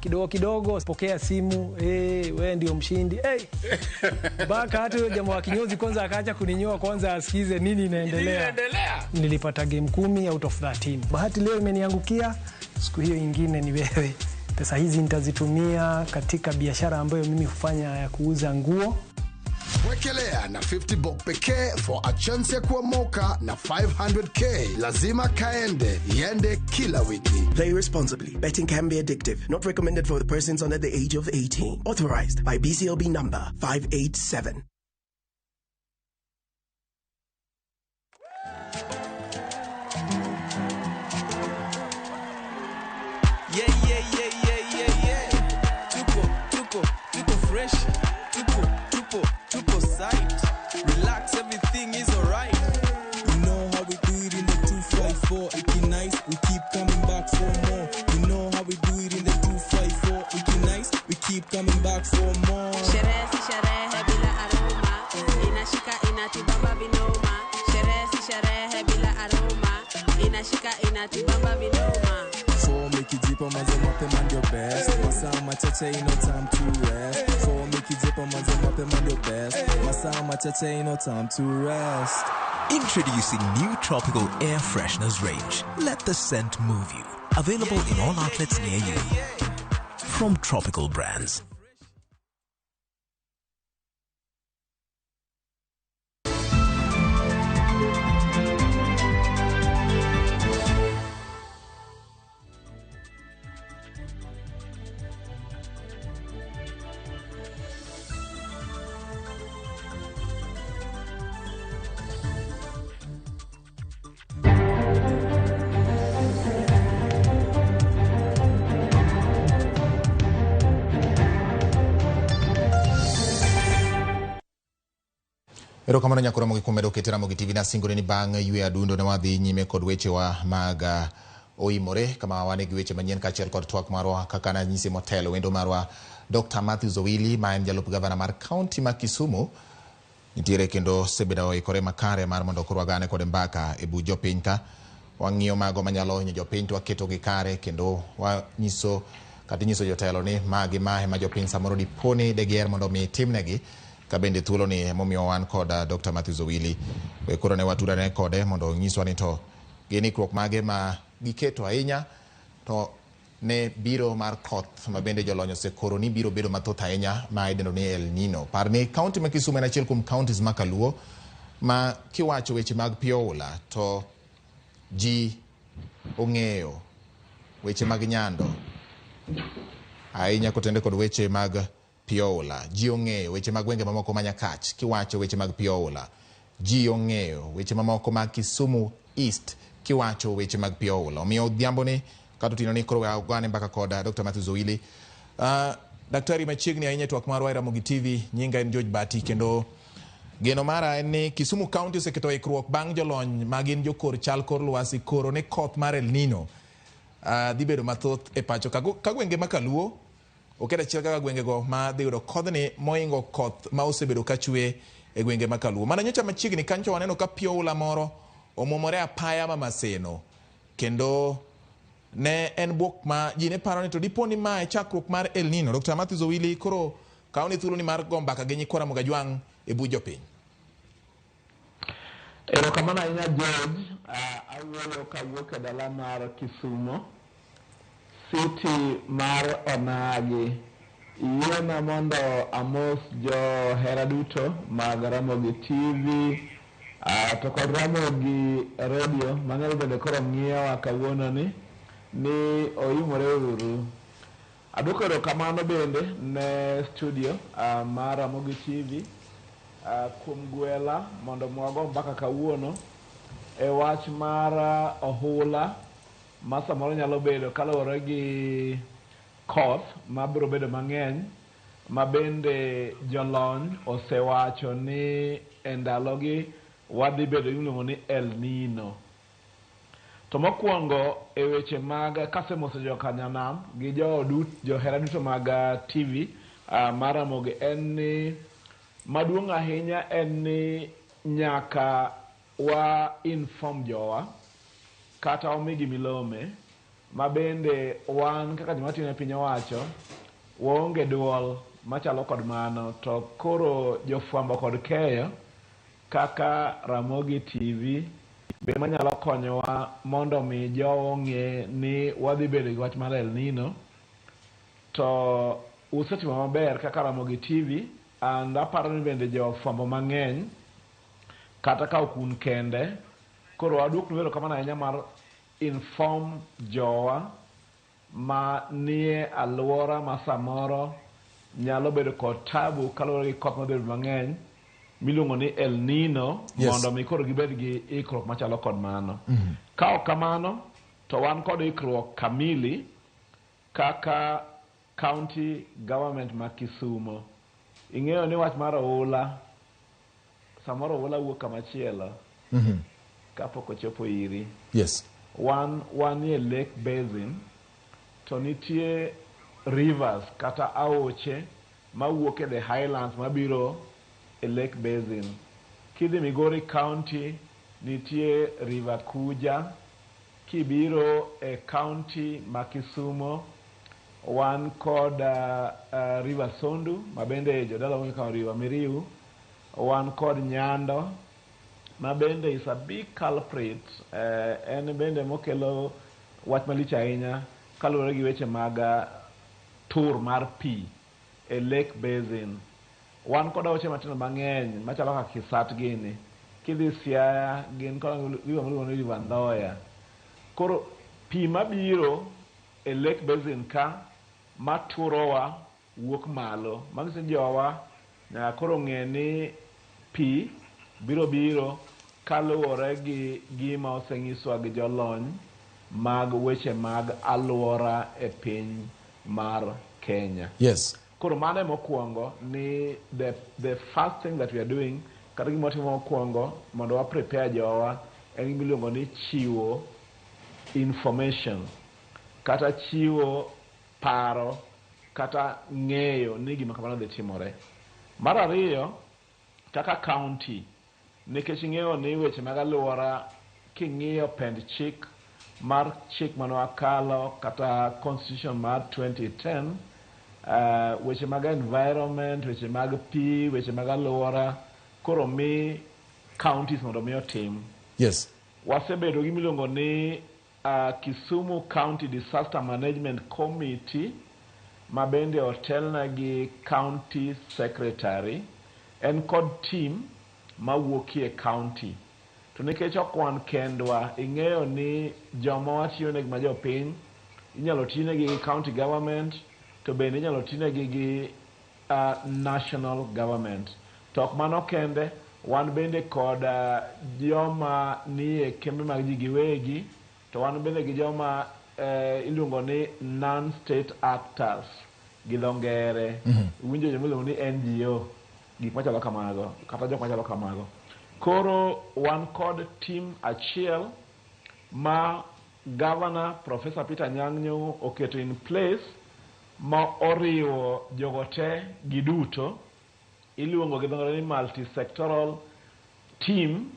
Kidogo kidogo pokea simu, wewe ndio mshindi. Hey. Baka hata huyo jamaa wa kinyozi kwanza akaacha kuninyoa kwanza asikize nini inaendelea. Nilipata game 10 out of 13. Bahati leo imeniangukia, siku hiyo ingine ni wewe. Pesa hizi nitazitumia katika biashara ambayo mimi hufanya ya kuuza nguo. Wekelea na 50 bob pekee for a chance ya kuomoka na 500k. Lazima kaende, iende kila wiki. Play responsibly. Betting can be addictive. Not recommended for the persons under the age of 18. Authorized by BCLB number 587. Yeah, yeah, yeah, yeah, yeah, yeah. Tuko, tuko, tuko fresh. Tuko, tupo, tupo site. Relax, everything is alright. You know how we do it in the 254. Iki nice, we keep coming back for more. You know how we do it in the 254. Iki nice, we keep coming back for more. Sherehe si sherehe bila aroma, inashika inatibamba vinoma. Sherehe si sherehe bila aroma, inashika inatibamba vinoma. Form ikijipa manze mapema ndio best. Masaa machache ain't no time to rest. Form ikijipa manze mapema ndio best. Masaa machache ain't no time to rest. Introducing new tropical air fresheners range. Let the scent move you. Available in all outlets near you. From Tropical Brands. Erokamano nyakoro Ramogi kuom medo kete Ramogi TV nasingore ni bang' yweyo adundo ne wadhi nyime kod wechewa mag oimore kama wan gi weche manyien kaachiel kod twak marwa kaka nanyisi motelo wendo marwa Dr. Matthews Owili ma en jalup gavana mar kaunti ma Kisumu nitiere kendo osebedo oikore makare mar mondo koro wagane kode mbaka e buch jopiny ka. Wang'iyo mago manyalo hinyo jopiny to waketogi kare kendo wanyiso kata inyiso jotelo ni magi ma ema jopiny samoro diponi degiher mondo mi timnegi ka bende thuolo ni emomiyo wan kod Dr. Matthews Owili. We koro ne watudane kode mondo onyiswa ni to gin ikruok mage ma giketo ahinya to ne biro mar koth ma bende jolony osekoro ni biro bedo mathoth ahinya ma idendo ni El Nino. Par ni kaunti ma Kisumu en achiel kuom counties ma kaluo ma kiwacho weche mag pi oula to ji ong'eyo weche mag nyando ahinya kotende kod weche mag pi oula. Ji ong'eyo weche mag gwenge mamoko ma Nyakach kiwacho weche mag pi oula. Ji ong'eyo weche mamoko mag Kisumu East kiwacho weche mag pi oula. Omiyo odhiambo ni kata otieno ni koro wagone mbaka kod Dr. Matthews Owili. Daktari machiegni ahinya e twak marwa e Ramogi TV, nyinga en George Bati kendo geno mara en ni Kisumu County oseketo ikruok bang' jolony ma gin jokor chal kor lwasi koro ni koth mar El Nino dhi bedo mathoth e pacho ka. Ka gwenge ma kaluo oket achiel kaka gwengego ma dhi yudo kodhni moingo koth ma osebedo ka chwe e gwenge ma kaluo. Mana nyocha machiegni kanyo waneno ka pi oula moro omwomore apaya ma Maseno kendo ne en bwok ma ji ne paro ni to dipo ni mae chakruok mar El Nino. Dr. Matthews Owili koro kaw ni thuolo ni mar go mbaka gi nyikwa Ramogi Ajwang' e buch jopiny. Erokamano ahinya George. Awuoyo kawuok e dala mar Kisumo, city mar Onagi. Yiena mondo amos johera duto mag Ramogi TV to kod Ramogi Radio mang'eny bende koro ng'iyowa kawuono ni oimore uru. Aduoko erokamano bende ne studio mar Ramogi TV kuom gwela mondo wago mbaka kawuono e wach mar ohula ma samoro nyalo bedo kaluwore gi koth mabiro bedo mang'eny ma bende jolony osewacho ni e ndalogi wadhi bedo gi miluongo ni El Nino. To mokwongo e weche mag kasemoso jokanyanam gi johera duto mag TV mar Ramogi en ni maduong' ahinya en ni nyaka wa inform jowa kata wamigi milome ma bende wan kaka joma tiyo ne piny owacho waonge duol machalo kod mano to koro jofwambo kod keyo kaka Ramogi TV be manyalo konyowa mondo mi jowa ong'e ni wadhi bedo gi wach mar El Nino to usetimo maber kaka Ramogi TV and aparo ni bende jofwambo mang'eny kata ka ok un kende koro waduoknu erokamano ahinya mar inform jowa ma nie alwora ma samoro nyalo bedo kod tabu kaluwore gi koth mabedo mang'eny miluongo ni El Nino. Yes. Mondo mi koro gibed gi ikruok machalo kod mano. Ka ok kamano to wan kod ikruok kamili kaka county government ma Kisumo. Ing'eyo ni wach mar oula samoro oula wuok kamachielo kapok ochopo iri. Yes. Wan wanie lake basin to nitie rivers kata aoche mawuok e the highlands mabiro e lake basin. Kidhi Migori County nitie River Kuja, kibiro e county ma Kisumo wan kod River Sondu ma bende jodala ong'eyo kaka River Miriu, wan kod Nyando ma bende is a big culprit, en bende mokelo wach malich ahinya kaluwore gi weche mag tur mar pi e lake basin. Wan kod aoche matindo mang'eny machalo kaka Kisat gini. Kidhi Siaya gin kod river miluongo ni River Ndhoya. Koro pi mabiro e lake basin ka maturowa wuok malo. Manyiso ni jowa nyaka koro ng'e ni pi biro biro kaluwore gi gima oseng'iswa gi jolony mag weche mag alwora e piny mar Kenya. Yes. Koro mano emokwongo ni the first thing that we are doing kata gima watimo mokwongo mondo wa prepare jowa en gima iluongo ni chiwo information kata chiwo paro kata ng'eyo ni gima kamano dhi timore. Mar ariyo, kaka county, nikech ing'eyo ni weche mag alwora king'iyo pend chik mar chik mane wakalo kata constitution mar 2010, weche mag environment, weche mag pi, weche mag alwora koro mi counties mondo mi otim. Wasebedo gi miluongo ni Kisumu County Disaster Management Committee, ma bende otelna gi county secretary, en kod team mawuokie county. To nikech ok wan kendwa, ing'eyo ni joma watiyonegi ma jopiny inyalo tinegi gi county government, to bende inyalo tinegi gi national government. To ok mano kende, wan bende kod joma nie kembe mag ji giwegi, to wan bende gi joma iluongo ni non-state actors gi dho ngere. Iwinjo joma iluongo ni NGO, gik machalo kamago, kata jok machalo kamago. Koro wan kod team achiel ma Governor Professor Peter Anyang' Nyong'o oketo in place, ma oriwo jogo te giduto, iluongo gi dho ngere ni multi-sectoral team,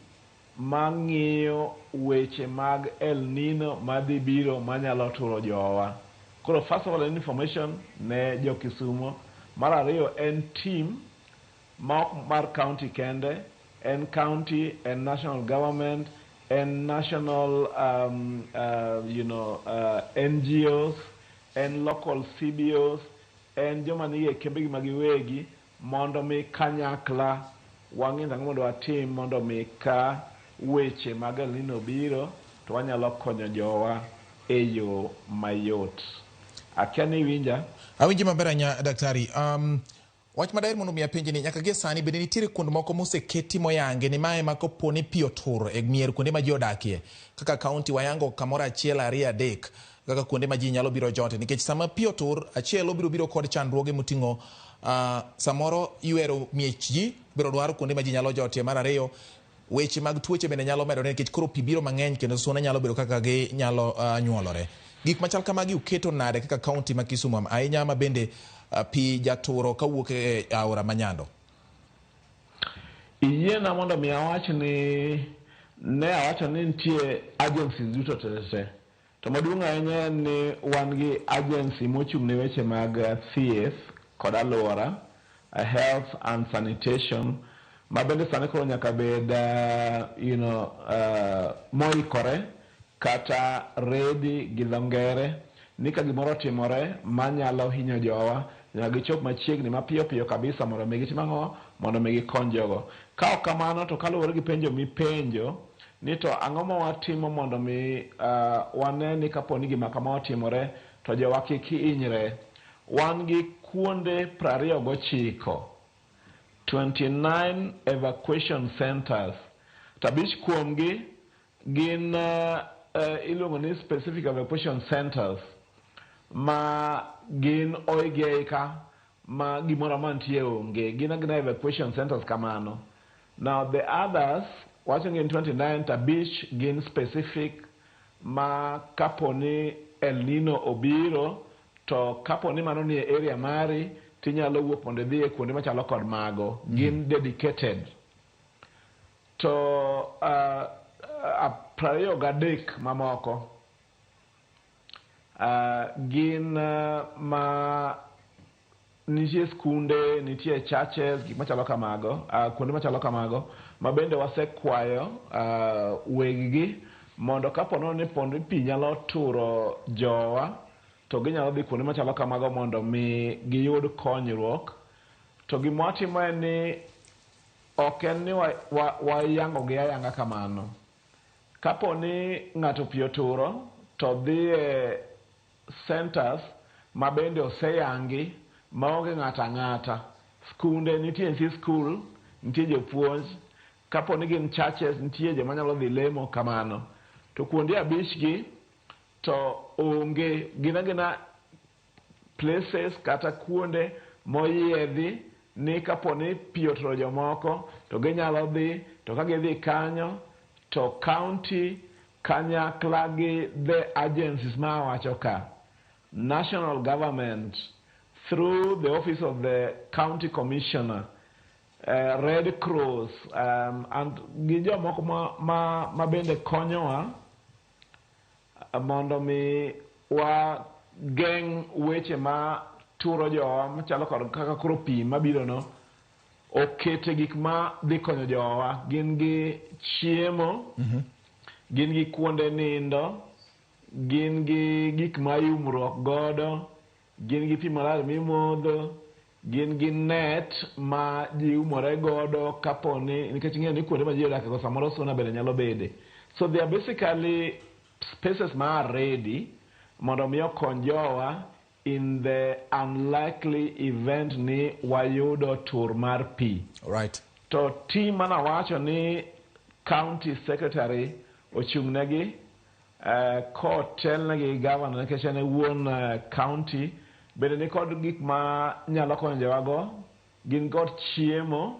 mang'iyo weche mag El Nino madhi biro manyalo turo jowa. Koro first of all, en information ne jo Kisumo. Mar ariyo, en team ma ok mar county kende, en county, en national government, en national NGOs, en local CBOs, en joma nie kembegi ma giwegi, mondo mi kanyakla wang'e nang'o mondo watim mondo mi ka weche mag El Nino biro to wanyalo konyo jowa e yo mayot. Akia ni iwinja? Awinji maber ahinya, daktari. Wach madaher mondo mi apenji ni nyaka gie sani bende nitiere kuond moko moseketi moyangi ni mae ma kopo ni pi otur e mier kuonde ma ji odakie kaka kaunti wayango kamoro achiel, ariyo, adek kaka kuonde ma ji nyalo biro jote, nikech sama pi otur achiel obiro biro kod chandruoge moting'o samoro ywero miech ji biro dwaro kuonde ma ji nyalo jotie. Mar ariyo, weche mag tuoche bende nyalo medore nikech koro pi biro mang'eny kendo suna nyalo bedo kaka ginyalo nyuolore. Gik machal kamagi uketo nade kaka kaunti ma Kisumu ahinya ma bende pi jaturo kawuok e aora Manyando? Iyiena mondo mi awach ni ne awacho ni nitie agencies duto te, to maduong' ahinya en ni wan gi agency mochung' ne weche mag thieth kod alwora, health and sanitation, ma bende sani koro nyaka bed moikore kata ready gi dho ngere ni ka gimoro otimore manyalo hinyo jowa, nyaka gichop machiegni mapiyo piyo kabisa mondo mi gitim ang'o, mondo mi gikony jogo. Ka ok kamano, to kaluwore gi penjo mipenjo ni to ang'o ma watimo mondo mi wane ni kapo ni gima kama otimore to jowa kik hinyre, wan gi kuonde 29, 29 evacuation centers, to abich kuomgi gin iluongo ni specific evacuation centers, ma gin oigi aika ma gimoro amora nitie onge, gin agina evacuation centers kamano. Now the others, wacho ni gin 29, to abich gin specific ma kapo ni El Nino obiro, to kapo ni mano nie area mari, tinyalo wuok mondo idhi e kuonde machalo kod mago. Gin dedicated. To 23 mamoko gin ma nitie skunde, nitie churches, gik machalo kamago, kuonde machalo kamago ma bende wasekwayo weggi mondo kapo nono ni pondo pi nyalo turo jowa, to ginyalo dhi kuonde machalo kamago mondo mi giyud konyruok. To gima watimo en ni ok en ni wayango gi ayanga kamano. Kapo ni ng'ato pi oturo, to dhi e centers ma bende oseyangi maonge ng'ato ang'ata. Skunde nitie, nyithi skul, nitie jopuonj. Kapo ni gin churches, nitie joma nyalo dhi lemo kamano. To kuonde abich gi to onge, gin agina places kata kuonde moyiedhi ni kapo ni pi oturo jomoko to ginyalo dhi, to ka gidhi kanyo to county kanyakla gi the agencies ma awacho ka, national government through the office of the county commissioner. Red Cross and gi jomoko ma bende konyowa mondo mi wa geng' weche ma turo jowa machalo kod kaka koro pi mabiro no okete gik ma dhi konyo jowa. Gin gi chiemo, gin gi kuonde nindo, gin gi gik ma iumruok godo, gin gi pi maler mimodho, gin gi net ma ji umore godo kaponi, nikech ing'eyo ni kuonde ma ji odake go samoro suna bende nyalo bede. So they are basically spaces ma are ready mondo mi okony jowa in the unlikely event ni wayudo tur mar pi. To team manawacho ni county secretary ochung'negi kotelnegi gi governor, nikech en e wuon county, bende nikod gik ma nyalo konyo jowago. Gin kod chiemo,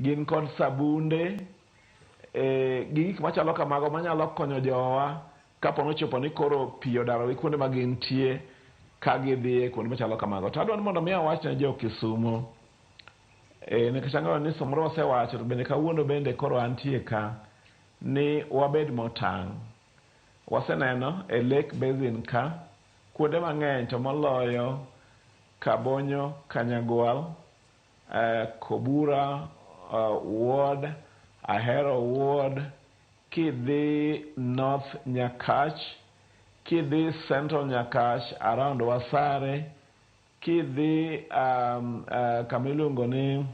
gin kod sabunde, gi gik machalo kamago manyalo konyo jowa kapo nochopo ni koro pi odarogi kuonde ma gintie ka gidhiye kuonde machalo kamago. To adwa ni mondo mi awach ne jo Kisumo, nikech ang'eyo ni samoro wasewacho, to bende kawuono bende koro antie ka, ni wabed motang'. Waseneno e Lake Basin ka kuonde mang'eny, to moloyo Kabonyo, Kanyagwal, Kobura Ward, Ahero Ward, kidhi North Nyakach, kidhi Central Nyakach around Wasare, kidhi kama iluongo ni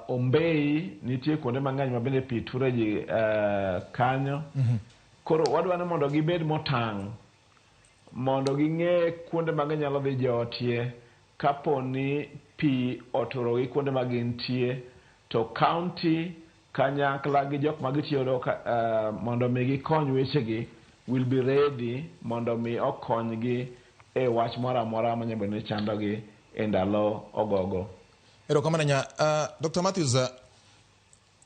Ombei, nitie kuonde mang'eny ma bende pi ture ji kanyo. Koro wadwa ni mondo gibed motang', mondo ging'e kuonde ma ginyalo dhi jotie kapo ni pi oturogi kuonde ma gintie, to county kanyakla gi jok ma gitiyogo mondo mi gikony wechegi will be ready mondo mi okonygi e wach moro amora manyalo bedo ni chandogi e ndalo ogogo. Erokamano ahinya. Dr. Matthews,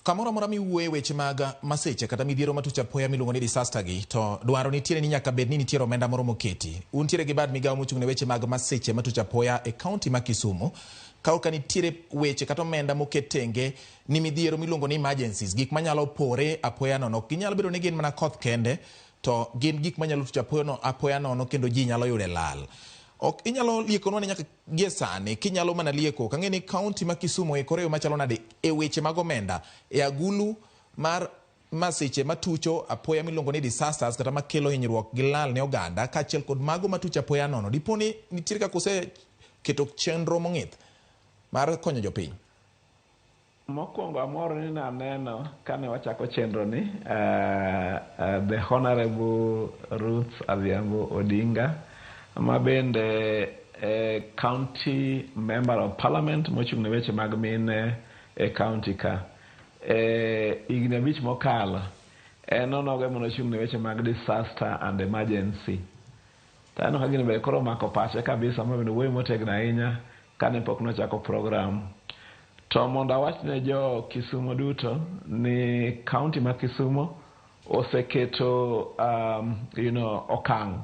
kamoro amora miwuoye weche mag masiche kata midhiero matuch apoya miluongo ni disaster gi, to dwaro nitiere ni nyaka bed ni nitiere omenda moro moketi. Untiere gi bad migawo mochung' ne weche mag masiche matuch apoya e kaunti ma Kisumu. Ka nitiere weche kata omenda moket tenge ni midhiero miluongo ni emergencies, gik manyalo pore apoya nono, ok ginyal bedo ni gin mana koth kende, to gin gik manyalo tuch apoya nono kendo ji nyalo yude lal. Ok inyalo liekonwa ni nyaka gie sani, kinyalo mana lieko, ok ang'e ni kaunti ma Kisumu oikore e yo machalo nade e weche mag omenda e agulu mar masiche matucho apoya miluongo ni disasters kata makelo hinyruok gi lal ne oganda kaachiel kod mago matucho apoya nono. Dipo ni nitiere kaka useketo chenro mong'ith mar konyo jopiny? Mokwongo amor ni naneno kane wachako chenro ni the Honorable Ruth Adhiambo Odinga, ma bende county member of parliament mochung' ne weche mag mine e county ka. Higni 5 mokalo en onogo ema nochung' ne weche mag disaster and emergency. To aneno ka gini be koro omako pache kabisa, ma bende wuoyo motegno ahinya kane pok nochako program. To mondo awach ne jo Kisumo duto ni county ma Kisumo oseketo okang'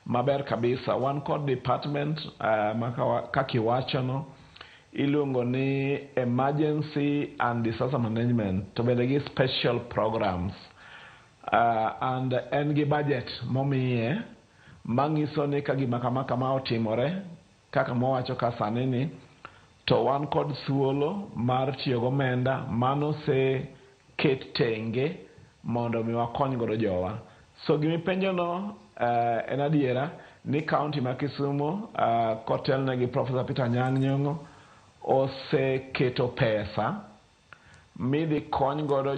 maber kabisa. Wan kod department ma kaka iwachono iluongo ni Emergency and Disaster Management, to bende gi special programs, and en gi budget momiye manyiso ni ka gima kama kama otimore kaka mowacho ka sani ni, to wan kod thuolo mar tiyo gomenda manoseket tenge mondo mi wakony godo jowa. So gimipenjono en adiera ni county ma Kisumo kotelne gi Professor Peter Anyang' Nyong'o oseketo pesa midhi kony godo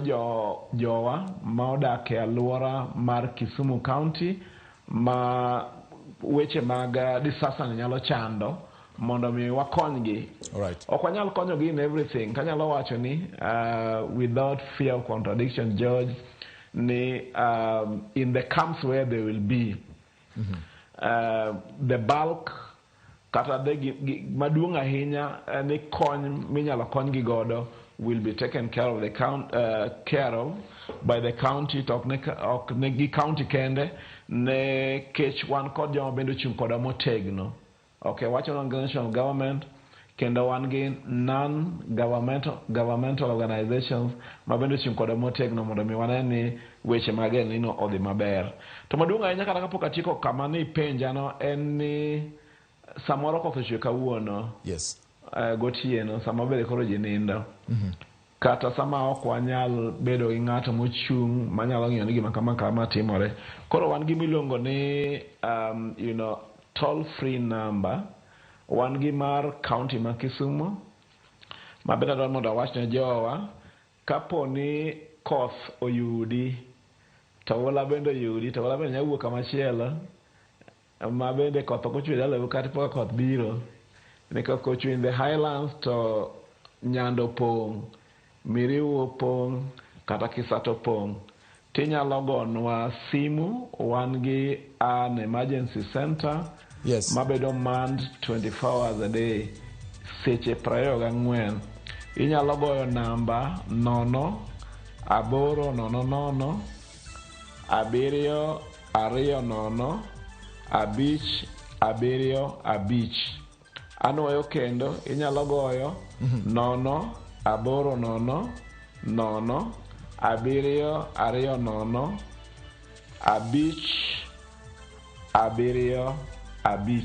jowa ma odak e alwora mar Kisumu County ma weche mag disaster ni nyalo chando, mondo mi wakonygi. Ok wanyal konyogi in everything. Kanyalo wacho ni without fear of contradiction, George, ni in the camps where they will be, the bulk kata the maduong' ahinya ni kony minyalo konygi godo will be taken care of the count, care of by the county, to ok ne gi county kende, ne kech wan kod joma bende ochung' kodwa motegno. Okay, wacho ni wan gi national government kendo wan gi non governmental, governmental organizations ma bende ochung' kodwa motegno mondo mi wane ni weche mag El Nino odhi maber. To maduong' ahinya kata kapok atieko kama ni penjano en ni samoro koth ochwe kawuono gotieno sama bende koro ji nindo kata sama ok wanyal bedo gi ng'ato mochung' manyalo ng'iyo ni gima kama kama timore. Koro wan gi miluongo ni toll free number, wan gi mar county ma Kisumu ma bende adwaro mondo awach ne jowa kapo ni koth oyudi to oula bende oyudi to oula bende nyalo wuok kama chielo ma bende koth ok ochwe dalau kata ka koth biro ni koth ochwe in the highlands to Nyando pong', Miriu opong' kata Kisato pong' tinyalo gonwa simu wan gi an emergency center mabedo manned 24 hours a day seche 24. Inyalo goyo namba 0 8 0 0 7 2 0 5 7 5. Anuoyo kendo inyalo goyo 0 8 0 0 7 2 0 5 7 5.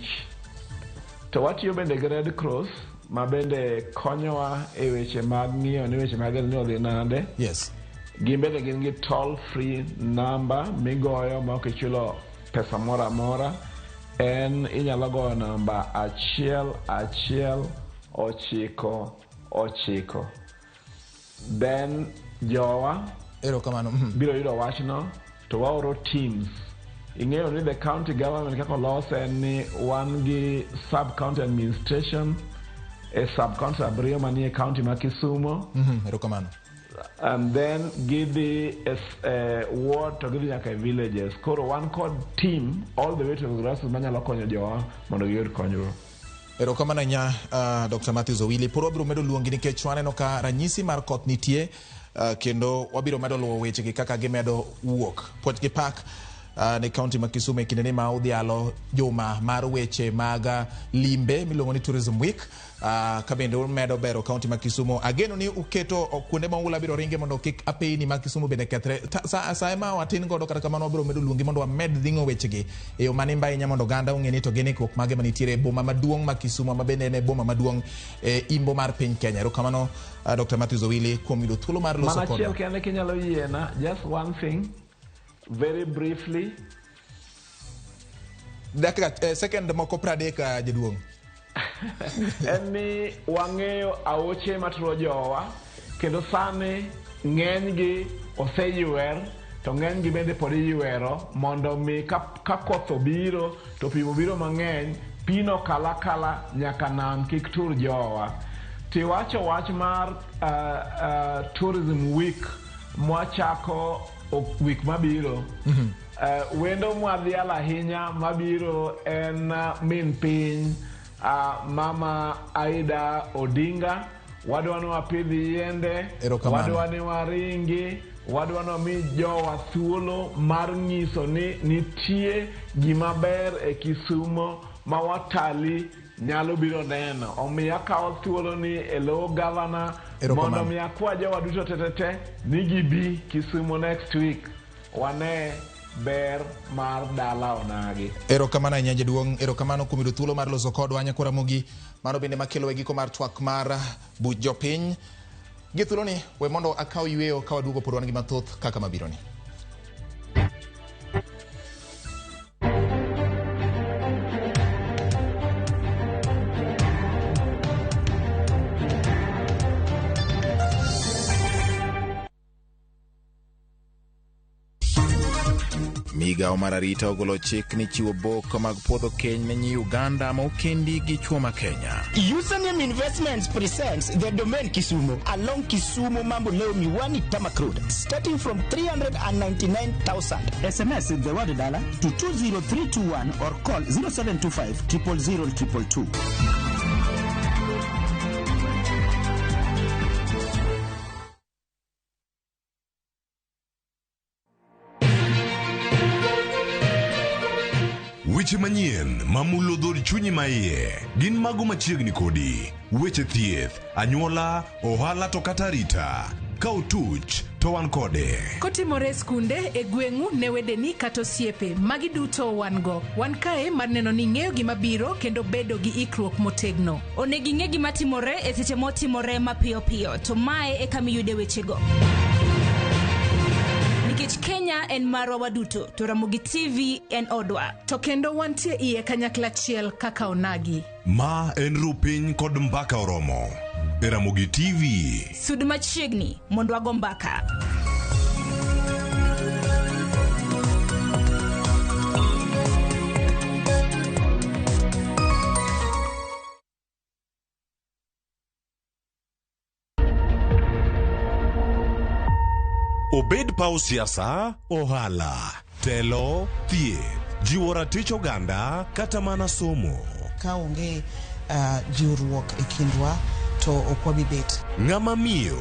To watiyo bende gi Red Cross ma bende konyowa e weche mag ng'iyo ni weche mag El Nino odhi nade. Gin bende gin gi toll free number migoyo ma ok ichulo pesa moro amora. En inyalo goyo namba 1 1 9 9. Then jowa erokamano biro yudo wachno to waoro teams. Ing'eyo ni the county government kaka olose en ni wan gi sub county administration e sub county 7 manie county ma Kisumo. Erokamano. And then gidhi e ward to gidhi nyaka e villages. Koro wan kod team all the way to the grassroots manyalo konyo jowa mondo giyud konyruok. Erokamano ahinya Dr. Matthews Owili. Pod wabiro medo luongi nikech waneno ka ranyisi mar koth nitie kendo wabiro medo luwo wechegi kaka gimedo wuok. Puoch gi pak ne county ma Kisumu e kindeni ma odhialo juma mar weche mag limbe miluongo ni Tourism Week ka bende umedo bero county ma Kisumu. Ageno ni uketo kuonde ma oula biro ringe mondo kik apeyni ma Kisumu bende kethre. Sa ema watin godo kata kamano wabiro medo luongi mondo wamed dhing'o wechegi e yo manimba ahinya mondo oganda ong'e ni to gin ikruok mage manitiere e boma maduong' ma Kisumu ma bende en e boma maduong' e imbo mar piny Kenya. Erokamano Dr. Matthews Owili kuom yudo thuolo mar loso Mana kodwa. achiel kende kinyalo yiena, just one thing, very briefly. Dakika second moko 30 jaduong'. En ni wang'eyo aoche maturo jowa kendo sani ng'enygi oseywer to ng'enygi bende pod iywero mondo mi ka koth obiro to pi obiro mang'eny pino kala kala nyaka nam kik tur jowa. Tiwacho wach mar tourism week mwachako week mabiro. Wendo mwadhialo ahinya mabiro en min piny Mama Aida Odinga. Wadwa ni wapidh yiende, wadwa ni waringi, wadwa ni wami jowa thuolo mar nyiso ni nitie gima ber e Kisumo ma watali nyalo biro neno. Omiyo akawo thuolo ni e lo gavana mondo mi akwa jowa duto tetete ni gibi Kisumo next week wane ber mar dala onagi. Erokamano ahinya jaduong', erokamano kuom yudo thuolo mar loso kodwa nyakwa Ramogi. Mano bende makelo e giko mar twak mar buch jopiny. Gi thuoloni we mondo akaw yweyo ka waduogo pod wan gi mathoth kaka mabironi. Migawo mar arita ogolo chik ni chiwo bok mag puodho keny ne nyi Uganda ma okendi gi chwo ma Kenya. Username Investments presents the Domain Kisumu along Kisumu Mamboleo Miwani Tarmac Road, starting from 399,000. SMS the word dollar to 20321 or call 0725 000 222. Weche manyien mamulo dhod chunyi maiye gin mago machiegni kodi. Weche thieth, anyuola, ohala to kata arita. Ka otuch to wan kode. Kotimore e skunde, e gweng'u, ne wedeni kata osiepe, magi duto wan go. Wan kae mar neno ni ing'eyo gima biro kendo bedo gi ikruok motegno. Onego ing'e gima timore e seche motimore mapiyo piyo, to mae e kama iyude wechego. Nikech Kenya en marwa waduto, to Ramogi TV en odwa. To kendo wantie iye kanyakla achiel kaka onagi. Ma en Rupiny kod Mbaka Oromo e Ramogi TV. Sud machiegni mondo wago mbaka. Obed paw siasa, ohala, telo, thieth, jiwo ratich oganda kata mana somo. Ka onge jiwruok e kindwa to ok wabi bet. Ng'ama miyo,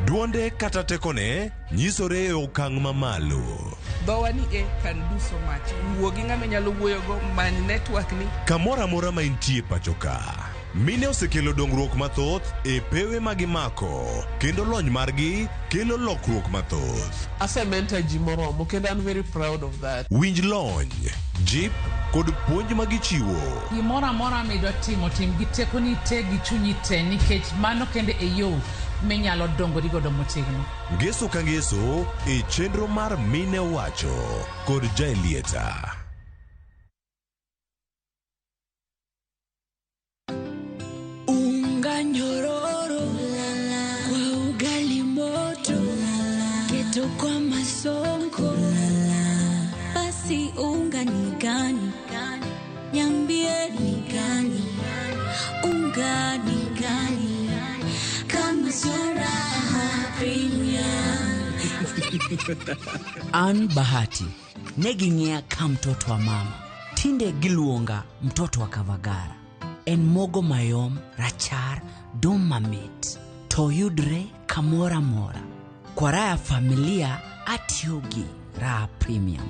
duonde kata tekone nyisore e okang' mamalo. Dhowa ni e can do so much. Wuo gi ng'ama inyalo wuoyogo, many network ni. Kamoro amora ma intie pacho ka, mine osekelo dongruok mathoth e pewe ma gimako kendo lony margi kelo lokruok mathoth. Ase mentor ji moromo kendo an very proud of that. Winj lony, jip kod puonj ma gichiwo. Gimoro amora midwa timo, tim gi tekoni te gi chunyi te nikech mano kende e yo minyalo dongori godo motegno. Ngeso ka ngeso e chenro mar Mine Owacho kod Jaelieta. Unga nyororo kwa ugali moto, keto kwa masonko. Basi unga ni gani? Niambie ni gani? Unga ni gani? Kama sio Raha Premium. An Bahati ne ging'iya ka mtoto wa mama, tinde giluonga mtoto wa Kavagara. En mogo mayom, rachar, dum mamit, to yudre kamoro amora. Kwa raha ya familia atiyo gi Raha Premium.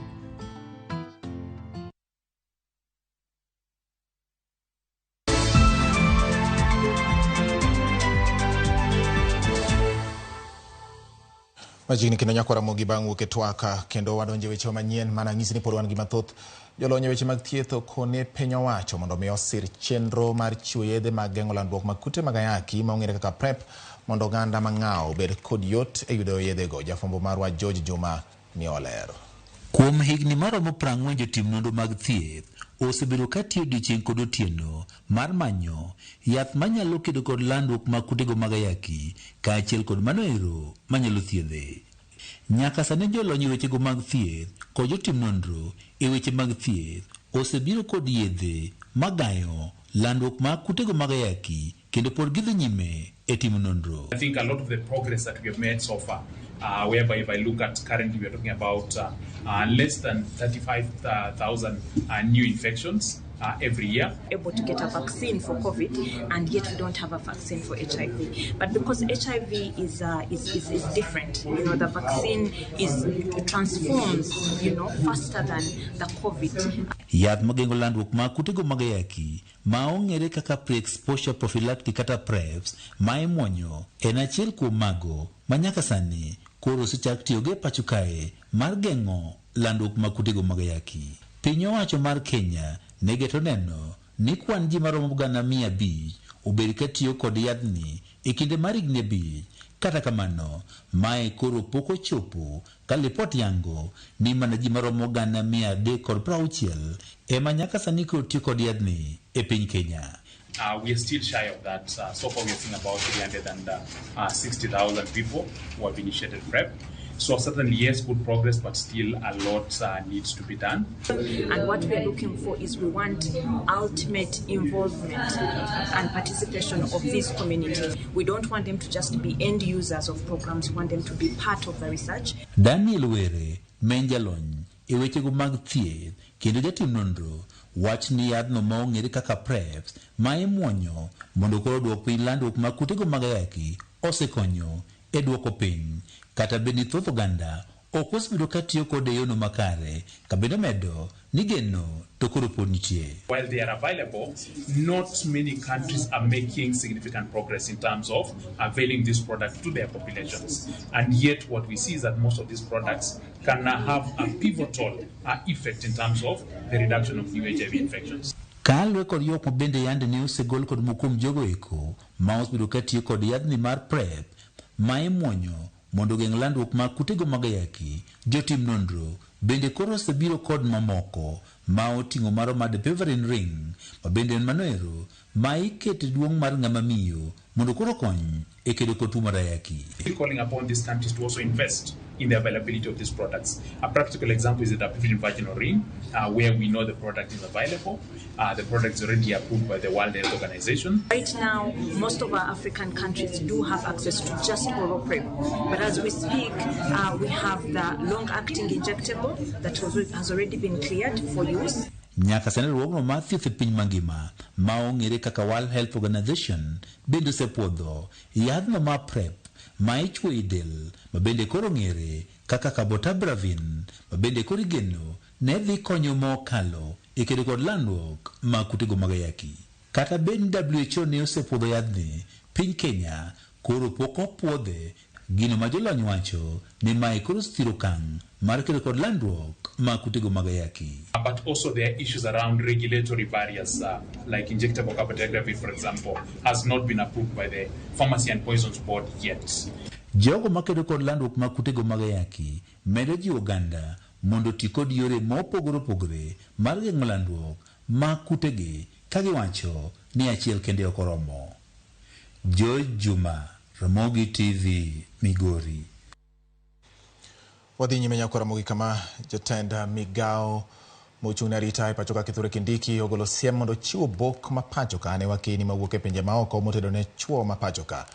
Machiegni kendo nyakwa Ramogi bang' wuok e twak kendo wadonjo e weche manyien mana nyisi ni pod wan gi mathoth. Jolony e weche mag thieth okone piny owacho mondo mi osir chenro mar chiwo yedhe mag geng'o landruok mag kute mag ayaki ma ong'ere kaka PrEP mondo oganda mang'aw obed kod yot e yudo yedhego. Jafwambo marwa George Juma ni olero. Kuom higni maromo 40 jotim nonro mag thieth osebedo ka tiyo odiechieng' kod otieno mar manyo yath manyalo kedo kod landruok mag kutego mag ayaki kaachiel kod mano ero manyalo thiedhe. Nyaka sani jolony e wechego mag thieth kod jotim nonro e weche mag thieth osebiro kod yedhe magayo landruok mag kutego mag ayaki kendo pod gidhi nyime e timo nonro. I think a lot of the progress that we have made so far, whereby if I look at currently we are talking about less than 35,000 new infections every year. Able to get a vaccine for COVID, and yet we don't have a vaccine for HIV. But because HIV is different, you know, the vaccine is transforms, you know, faster than the COVID. Yath mageng'o landruok mag kutego mag ayaki ma ong'ere kaka pre-exposure prophylactic kata PrEPs ma imuonyo en achiel kuom mago ma nyaka sani koro osechak tiyogo e pacho kae mar geng'o landruok mag kutego mag ayaki. Piny owacho mar Kenya ne geto neno ni kwan ji maromo 500,000 obed ka tiyo kod yadhni e kinde mar higni 5. Kata kamano, mae koro pok ochopo ka lipot yango ni mana ji maromo 360,000 ema nyaka sani koro tiyo kod yadhni e piny Kenya. We are still shy of that. So far we are seeing about 360,000 people who have initiated PrEP. So certainly, yes, good progress, but still a lot needs to be done. And what we are looking for is we want ultimate involvement and participation of these communities. We don't want them to just be end users of programs. We want them to be part of the research. Daniel Were, men jalony e wechego mag thieth kendo jatim nonro wach ni yadhno ma ong'ere kaka PrEPs ma imuonyo mondo koro oduok piny landruok mag kutego mag ayaki osekonyo e duoko piny kata bed ni thoth oganda Ok osebedo ka tiyo kode e yono makare kabende medo ni geno to koro pod nitie. While they are available, not many countries are making significant progress in terms of availing this product to their populations. And yet what we see is that most of these products can have a pivotal effect in terms of the reduction of new HIV infections. Kaluwore kod ywak ma bende yande ne osegol kod moko kuom jogo eko ma osebedo ka tiyo kod yadhni mar PrEP ma imuonyo mondo ogeng' landruok mag kutego mag ayaki, jotim nonro bende koro osebiro kod mamoko ma oting'o maro mar dapivirine ring ma bende en manoero ma ikete duong' mar ng'ama miyo mondo koro okony e kedo kod tuo mar ayaki. We're calling upon these countries to also invest in the availability of these products. A practical example is the dapivirine vaginal ring, where we know the product is available. The product is already approved by the World Health Organization. Right now, most of our African countries do have access to just oral PrEP. But as we speak, we have the long-acting injectable that has already been cleared for use. Nyaka sani riwruogno mar thieth e piny mangima ma ong'ere kaka World Health Organization bende osepuodho yadhno mar PrEP ma ichuoyo e del ma bende koro ong'ere kaka cabotegravir ma bende koro igeno ne dhi konyo mokalo e kedo kod landruok mag kutego mag ayaki. Kata bed ni WHO ne osepuodho yadhni, piny Kenya koro pok opuodhe, gino ma jolony wacho ni mae koro osethiro okang' mar kedo kod landruok mag kutego mag ayaki. But also there are issues around regulatory barriers, like injectable cabotegravir, for example, has not been approved by the Pharmacy and Poisons Board yet. Jogo makedo kod landruok mag kutego mag ayaki medo jiwo oganda mondo oti kod yore mopogore opogore mar geng'o landruok mag kutegi ka giwacho ni achiel kende ok oromo. George Juma, Ramogi TV, Migori. Wadhi nyime nyakwa Ramogi kama jatend migao mochung' ne arita e pacho ka Kithure Kindiki ogolo siem mondo ochiw obok ma pacho ka ne wakeni mawuok e pinje maoko motedo ne chuo ma pacho ka.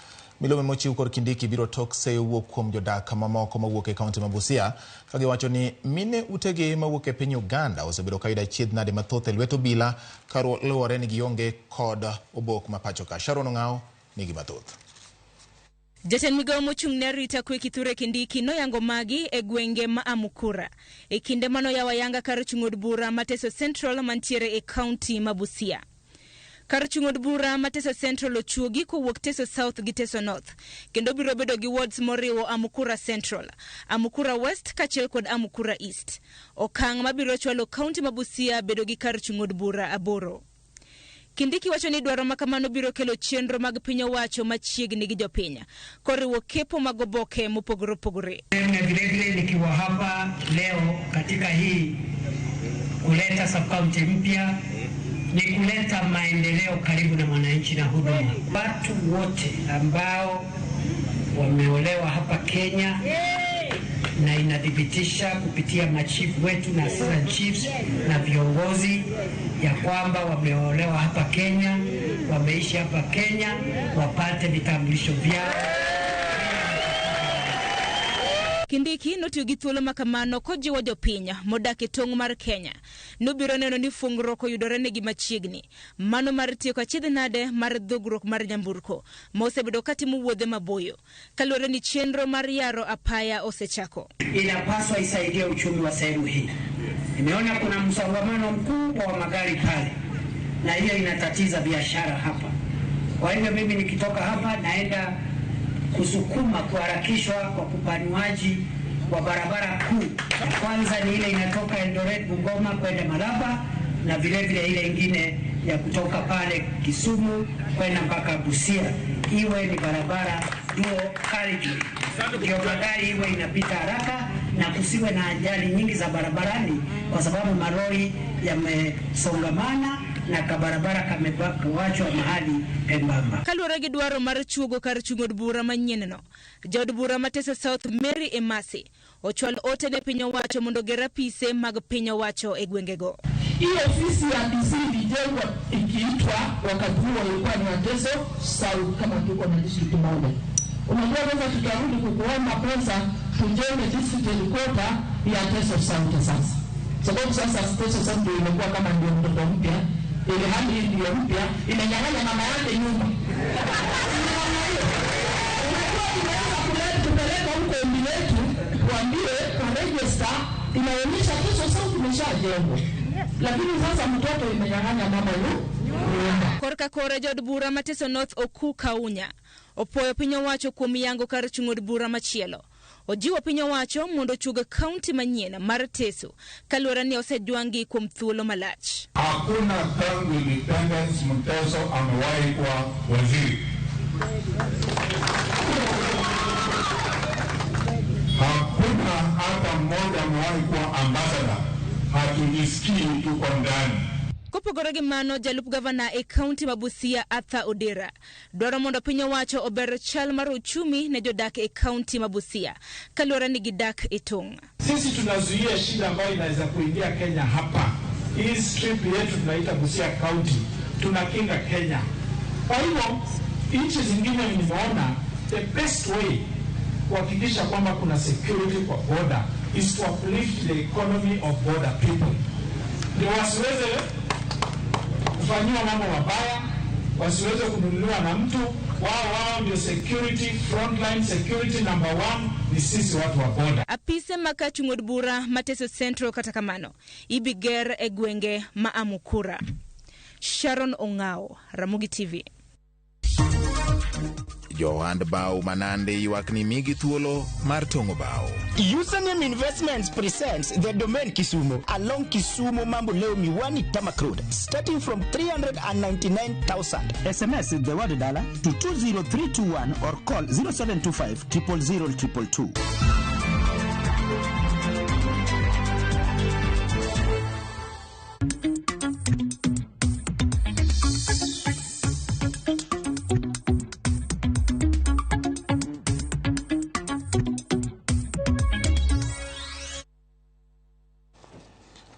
Milome mochiw kod Kindiki biro tok seyo wuok kuom jodak mamoko mawuok e kaunti ma Busia ka giwacho ni mine utegi mawuok e piny Uganda osebedo ka yudo achiedh nade mathoth e lwet obila kaluwore ni gionge kod obok ma pacho ka. Sharon Ong'ao nigi mathoth. Jatend migao mochung' ne arita kwe Kithure Kindiki noyango magi e gwenge ma Amukura e kinde manoyawo ayanga kar chung' od bura ma Teso Central mantiere e kaunti ma Busia. Kar chung' od bura ma Teso Central ochuogi kowuok Teso South gi Teso North kendo biro bedo gi wards moriwo Amukura Central, Amukura West kaachiel kod Amukura East. Okang' mabiro chwalo kaunti ma Busia bedo gi kar chung' od bura 8. Kindiki wacho ni dwaro ma kamano biro kelo chenro mag piny owacho machiegni gi jopiny, koriwo kepo mag oboke mopogore opogore. Na vilevile nikiwa hapa leo katika hii kuleta sub-county mpya ni kuleta maendeleo karibu na mwananchi na huduma. Watu wote ambao wameolewa hapa Kenya na inathibitisha kupitia machifu wetu na assistant chiefs na viongozi ya kwamba wameolewa hapa Kenya, wameishi hapa Kenya, wapate vitambulisho vyao. Kindiki notiyo gi thuolo ma kamano kojiwo jopiny modak e tong' mar Kenya nobiro neno ni fungruok oyudore negi machiegni, mano mar tieko achiedh nade mar dhogruok mar nyamburko ma osebedo katimo wuodhe maboyo kaluwore ni chenro mar yaro apaya osechako. Inapaswa isaidie uchumi wa sehemu hii. Nimeona kuna msongamano mkubwa wa magari pale, na hiyo inatatiza biashara hapa. Kwa hivyo mimi nikitoka hapa naenda kusukuma kuharakishwa kwa kupanuaji wa barabara kuu. Ya kwanza ni ile inatoka Eldoret Bungoma kwenda Malaba, na vile vile ile ingine ya kutoka pale Kisumu kwenda mpaka Busia, iwe ni barabara dual carriageway, ndio magari iwe inapita haraka na kusiwe na ajali nyingi za barabarani, kwa sababu malori yamesongamana na kabarabara kamewachwa mahali pembamba. Kaluwore gi dwaro mar chuogo kar chung' od bura manyien no, jaod bura ma Teso South Mary Emasi ochwalo ote ne piny owacho mondo oger apise mag piny owacho e gwengego. Hii ofisi ya DC ilijengwa ikiitwa wakati huo ilikuwa ni Teso South, kama tuko na district moja. Unajua sasa tutarudi kukuomba pesa tujenge district headquarter ya Teso South sasa. Sababu sasa Teso South ndio imekuwa kama ndio mtoto mpya, ile hali ndio mpya imenyang'anya mama yake nyumba. Unajua tumeanza kupeleka huko ombi letu, tuambie kwa register inaonyesha Teso South imeshajengwa. Lakini sasa mtoto imenyang'anya mama yu. Korka kore jood bura ma Teso North Oku Kaunya opuoyo piny owacho kuom yango kar chung' od bura machielo. Ojiwo piny owacho mondo ochug kaunti manyien mar Teso kaluwore ni osejwang'gi kuom thuolo malach. Hakuna tangu independence Mteso amewahi kuwa waziri. Hakuna hata mmoja amewahi kuwa ambassador. Hatujisikii tuko ndani. Kopogore gi mano, jalup gavana e kaunti ma Busia Arthur Odera dwaro mondo piny owacho ober chal mar uchumi ne jodak e kaunti ma Busia kaluwore ni gidak e tong'. Sisi tunazuia shida ambayo inaweza kuingia Kenya hapa. Hii strip yetu tunaita Busia County, tunakinga Kenya. Kwa hivyo nchi zingine nimeona the best way kuhakikisha kwamba kuna security kwa border is to uplift the economy of border people, ndio wasiweze kufanyiwa mambo mabaya, wasiweze kununuliwa na mtu. Wao ndio security, frontline security number one ni sisi watu wa border. Apise ma kachung' od bura ma Teso Central kata kamano ibiger e gwenge ma Amukura. Sharon Ong'ao, Ramogi TV. Johand bao manande ywak ni migi thuolo mar tong'o bao. Username Investments presents the Domain Kisumu along Kisumu Mambo Leo Miwani Tamak Road, starting from 399,000. SMS the word dollar to 20321 or call 0725 000 222.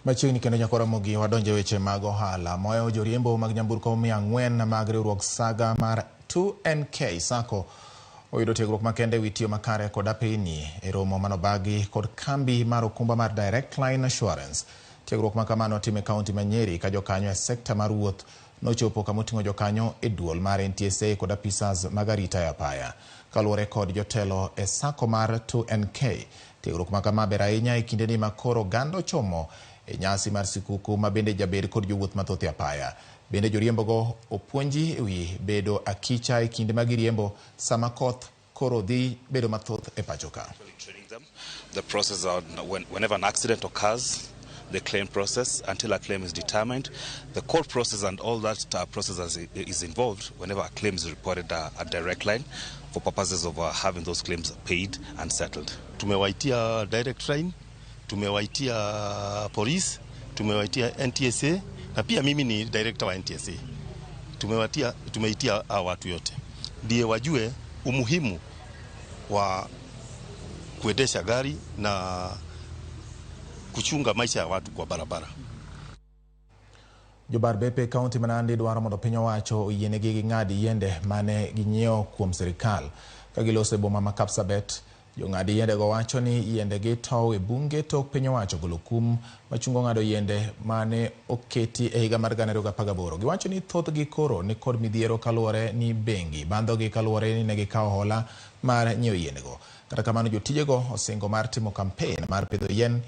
Machiegni kendo nyakwa Ramogi wadonje weche mag ohala. Moyo joriembo mag nyamburko 400 mag riwruok Saga mar 2NK Sacco oyudo tiegruok makende ewi tiyo makare kod apini e romo manobagi kod kambi mar okumba mar Direct Line Assurance. Tiegruok makamano otim e kaunti ma Nyeri ka jokanyo e sekta mar wuoth nochopo kamoting'o jokanyo e duol mar NTSA kod apisas mag arita e apaya. Kaluwore kod jotelo e Sacco mar 2NK, tiegruok makama ber ahinya e kindeni ma koro oganda ochomo e nyasi mar sikuku ma bende jaber kod jowuoth mathoth e apaya. Bende joriembogo opuonji ewi bedo akicha e kinde ma giriembo sama koth koro dhi bedo mathoth e pacho ka. The process on whenever an accident occurs, the claim process until a claim is determined, the court process and all that process is involved whenever a claim is reported at Direct Line for purposes of having those claims paid and settled. Tumewaitia Direct Line, tumewaitia police, tumewaitia NTSA na pia mimi ni director wa NTSA. Tumeitia watu yote ndiye wajue umuhimu wa kuendesha gari na kuchunga maisha ya watu kwa barabara. Jobar bepe kaunti ma Nandi dwaro mondo piny owacho oyienegi ging'ad yiende mane ginyiewo kuom sirikal. Ka giloso e boma ma Kapsabet, jong'ad yiendego wacho ni yiendegi tow e bunge tok piny owacho golo kum machungo ng'ado yiende mane oketi e higa mar 2018. Giwacho ni thothgi koro ni kod midhiero kaluwore ni bengi bandhogi kaluwore ni ne gikawo hola mar nyiewo yiendego. Kata kamano jotijego osingo mar timo kampen mar pidho yien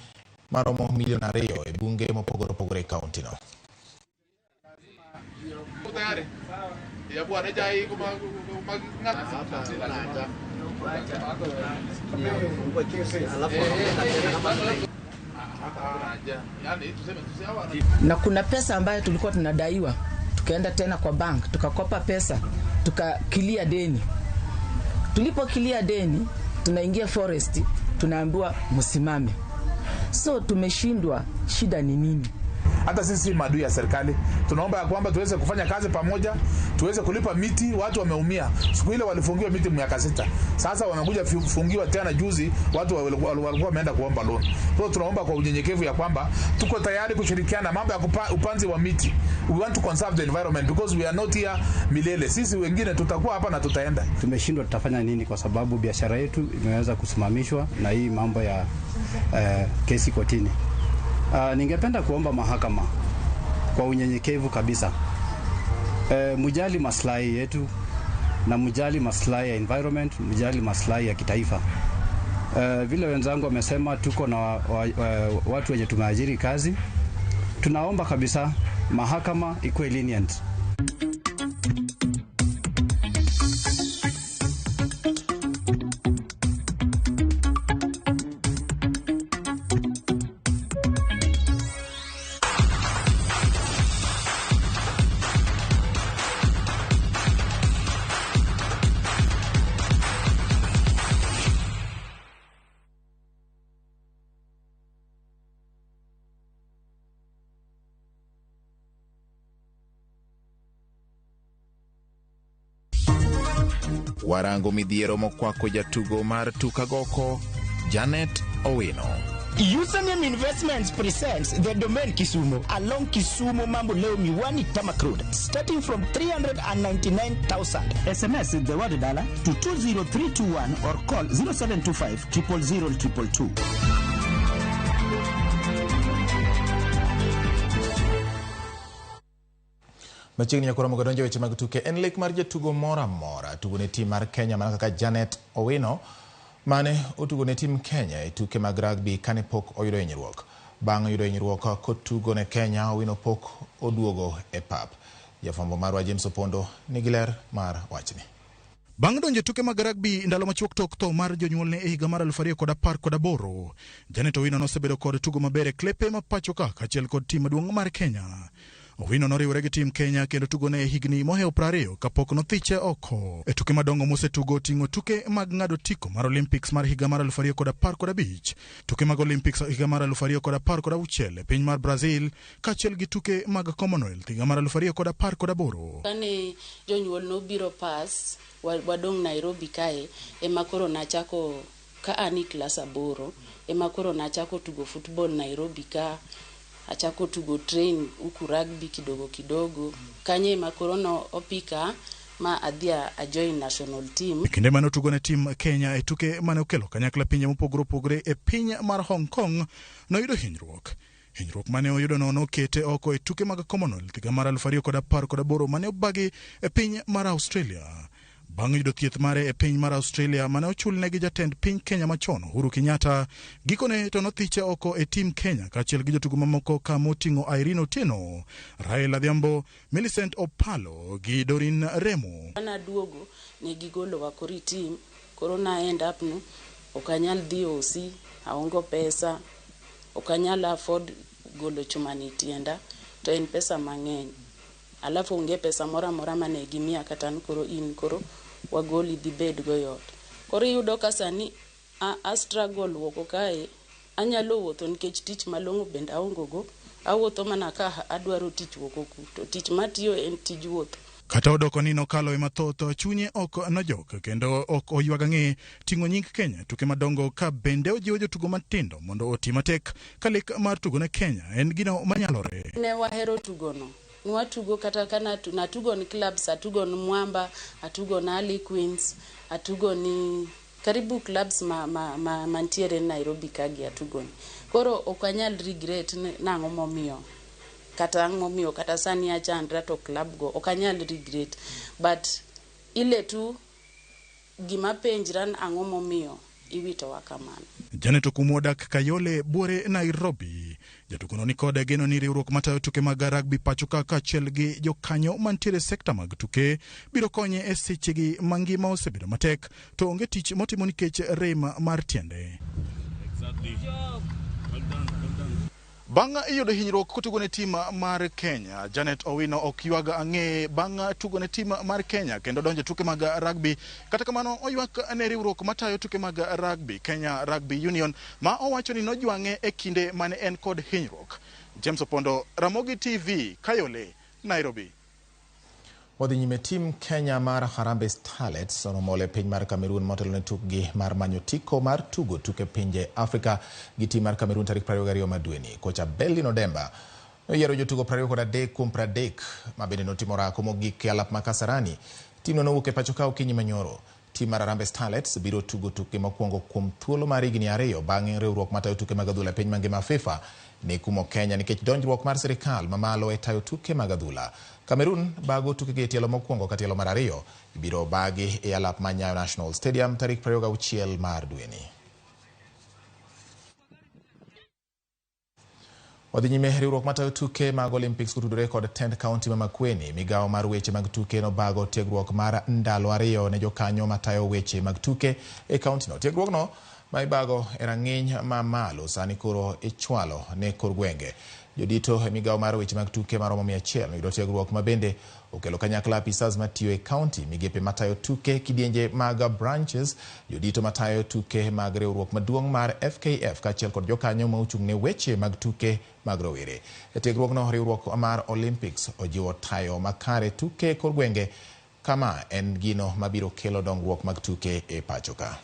maromo milion 2 e bunge mopogore opogore e kauntino. Na kuna pesa ambayo tulikuwa tunadaiwa, tukaenda tena kwa bank tukakopa pesa, tukakilia deni. Tulipokilia deni, tunaingia forest, tunaambiwa msimame. So tumeshindwa, shida ni nini? Hata sisi maadui ya serikali tunaomba ya kwamba tuweze kufanya kazi pamoja, tuweze kulipa miti. Watu wameumia, siku ile walifungiwa miti miaka 6, sasa wamekuja fungiwa tena juzi, watu walikuwa wameenda kuomba loan. Kwa tunaomba kwa unyenyekevu ya kwamba tuko tayari kushirikiana mambo ya upanzi wa miti. We want to conserve the environment because we are not here milele. Sisi wengine tutakuwa hapa na tutaenda. Tumeshindwa, tutafanya nini? Kwa sababu biashara yetu imeweza kusimamishwa na hii mambo ya kesi kotini. Ningependa kuomba mahakama kwa unyenyekevu kabisa, mujali maslahi yetu na mujali maslahi ya environment, mujali maslahi ya kitaifa. Vile wenzangu wamesema, tuko na watu wenye tumeajiri kazi. Tunaomba kabisa mahakama ikuwe lenient. Warango midhiero mokwako jatugo mar tukagoko Janet Owino. Username Investments presents the Domain Kisumu along Kisumu Mamboleo Miwani Tarmac Road, starting from 399,000. SMS the word dollar to 20321 or call 0725 000 222. Machiegni nyakoro mogo donjo weche mag tuke en lek mar jatugo moro amora tugo ne tim mar Kenya mana kaka Janet Owino mane otugo ne tim Kenya e tuke mag rugby kane pok oyudo hinyruok. Bang' yudo hinyruok kotugo ne Kenya, Owino pok oduogo e pap. Jafwambo marwa James Opondo nigi ler mar wachni. Bang' donjo e tuke mag rugby ndalo machuok tok tho mar jonyuolne e higa mar 2018, Janet Owino nosebedo kod tugo maber e klepe ma pacho ka kaachiel kod tim maduong' mar Kenya. Owino noriwore gi tim Kenya kendo tugone e higni mohewo 20 kapok nothiche oko. E tuke madongo mosetugo oting'o tuke mag ng'ado otiko mar Olympics mar higa mar 2015, tuke mag Olympics higa mar 2016 e piny mar Brazil kaachiel gi tuke mag Commonwealth higa mar 2018. Kane jonyuol nobiro pas wadong' Nairobi kae, ema koro nachako ka an e klas 8, ema koro nachako tugo football Nairobi ka. Achako tugo train huku rugby kidogo kidogo. Kanye ema koro no opika ma adhi a join national team. E kinde mane otugo ne tim Kenya e tuke mane okelo kanyakla pinje mopogore opogore e piny mar Hong Kong, noyudo hinyruok. Hinyruok mane oyudono nokete oko e tuke mag Commonwealth higa mar 2018 mane obagi e piny mar Australia. Bang' yudo thieth mare e piny mar Australia mane ochulne gi jatend piny Kenya machon Uhuru Kenyatta, gikone to nothiche oko e tim Kenya kaachiel gi jotugo mamoko ka moting'o Irene Otieno, Rael Adhiambo, Millicent Opalo gi Doreen Remo. Naduogo ne gigolowa koro e team, koro na end up no ok anyal dhi osi, aongo pesa, ok anyal afford golo chumani tienda, to en pesa mang'eny. Alafu onge pesa moro amora mane gimiya kata an koro in koro wagoli dhi bed go e ot. Koro iyudo ka sani a struggle wuok kae, anyalo wuotho nikech tich malong'o bende aongo go, awuotho mana ka adwaro tich wuok ku, to tich matiyo en tij wuoth. Kata odoko ni nokalo e mathoth, chunye ok nojok kendo ok oywag ang'e ting'o nying Kenya tuke madongo ka bende ojiwo jotugo matindo mondo oti matek ka lek mar tugo ne Kenya en gino manyalore. Ne wahero tugono. Nwatugo kata ka natugo ni clubs, atugo ni Mwamba, atugo ni Ali Queens, atugo ni karibu clubs ma mantiere Nairobi kagi atugo ni. Koro ok anyal regret nang'o momiyo. Kata ang' momiyo kata sani achandra to club go ok anyal regret. But ile tu gima penjra ni ang'o momiyo iwitowa kamano. Janet Okumu odak Kayole Buore, Nairobi. Jatugono ni kod geno ni riwruok matayo tuke mag rugby pacho ka kaachiel gi jokanyo mantiere e sekta mag tuke biro konye e sechegi ma ngima osebedo matek to onge tich motimo nikech rem mar tiende. Bang' yudo hinyruok kotugo ne tim mar Kenya, Janet Owino ok ywag ang'e bang' tugo ne tim mar Kenya kendo donjo tuke mag rugby. Kata kamano oywak ne riwruok matayo tuke mag rugby, Kenya Rugby Union, ma owacho ni nojwang'e e kinde mane en kod hinyruok. James Opondo, Ramogi TV, Kayole, Nairobi. Wadhi nyime, tim Kenya mar Harambee Starlets oromole e piny mar Cameroon motelo ne tukgi mar manyo tiko mar tugo tuke pinje Afrika gi tim mar Cameroon tarik 22 mar dweni. Kocha Berlin Odemba noyiero jotugo 23 kuom 30 ma bende notimo orako mogik e alap ma Kasarani. Timno nowuok e pacho ka okinyi manyoro. Tim mar Harambee Starlets biro tugo tukgi mokwongo kuom thuolo mar higni 2 bang' riwruok matayo tuke mag adhula e piny mangima FIFA ne kumo Kenya nikech donjruok mar sirikal mamalo e tayo tuke mag adhula. Cameroon bago tukegi e tielo mokwongo ka tielo mar 2 ibiro bagi e alap mar Nyayo National Stadium tarik 26 mar dweni. Wadhi nyime riwruok matayo tuke mag Olympics kotudore kod tend kaunti ma Makueni. Migawo mar weche mag tuke nobago tiegruok mar ndalo 2 ne jokanyo matayo weche mag tuke e kauntino. Tiegruokno ma ibago e rang'iny ma malo sani koro ichwalo ne kor gwenge. Jodito e migawo mar weche mag tuke maromo 100 noyudo tiegruok ma bende okelo kanyakla apisas matiyo e kaunti, migepe matayo tuke, kidienje mag branches, jodito matayo tuke mag riwruok maduong' mar FKF kaachiel kod jokanyo ma ochung' ne weche mag tuke mag rowere. E tiegruokno, riwruok mar Olympics ojiwo tayo makare tuke kor gwenge kama en gino mabiro kelo dongruok mag tuke e pacho ka.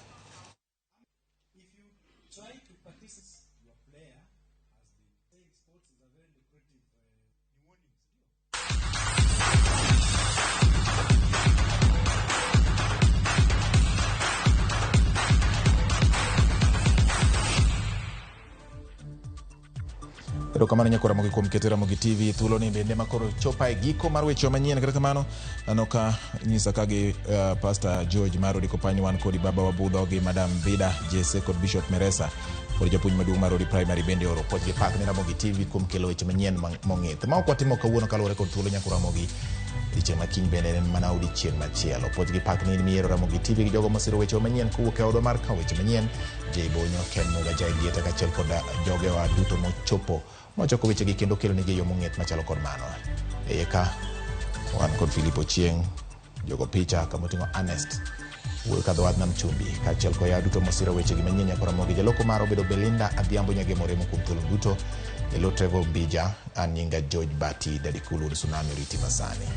Erokamano nyakora Ramogi kuom keto Ramogi TV thuolo ni bende makoro chopa e giko mar weche manyien. Kata kamano aneno ka nyisa ka gi Pastor George mar Odi Kopany wan kodi baba wabudho gi Madam Vida Jesse kod Bishop Meresa kod japuonj maduong' mar Odi Primary bende oro puoch gi pak ne Ramogi TV kuom kelo weche manyien mong'ith. Ma ok watimo kawuono kaluwore kod thuolo nyakora Ramogi. Odiechieng' ma kiny bende en mana odiechieng' machielo. Puoch gi pak ni in miyiero Ramogi TV gi jogo mosiro weche manyien kowuok e odwa mar kawo weche manyien. Jay Bonyo, Ken Muga, Jay Lieta kaachiel kod jogewa duto mochopo mochoko wechegi kendo kelonegi e yo mong'ith machalo kod mano. E iye ka wan kod Philip Ochieng', jogo picha kamoting'o Ernest wuoyo kadho wadh nam chumbi kaachiel kod yawa duto mosiro wechegi manyien nyakora Ramogi. Jaloko mara obedo Belinda Adhiambo Nyagemo Remo kuom thuolo duto. Elo Trevor Mbija, an nyinga George Bati Dadikulu Tsunami oriti masani.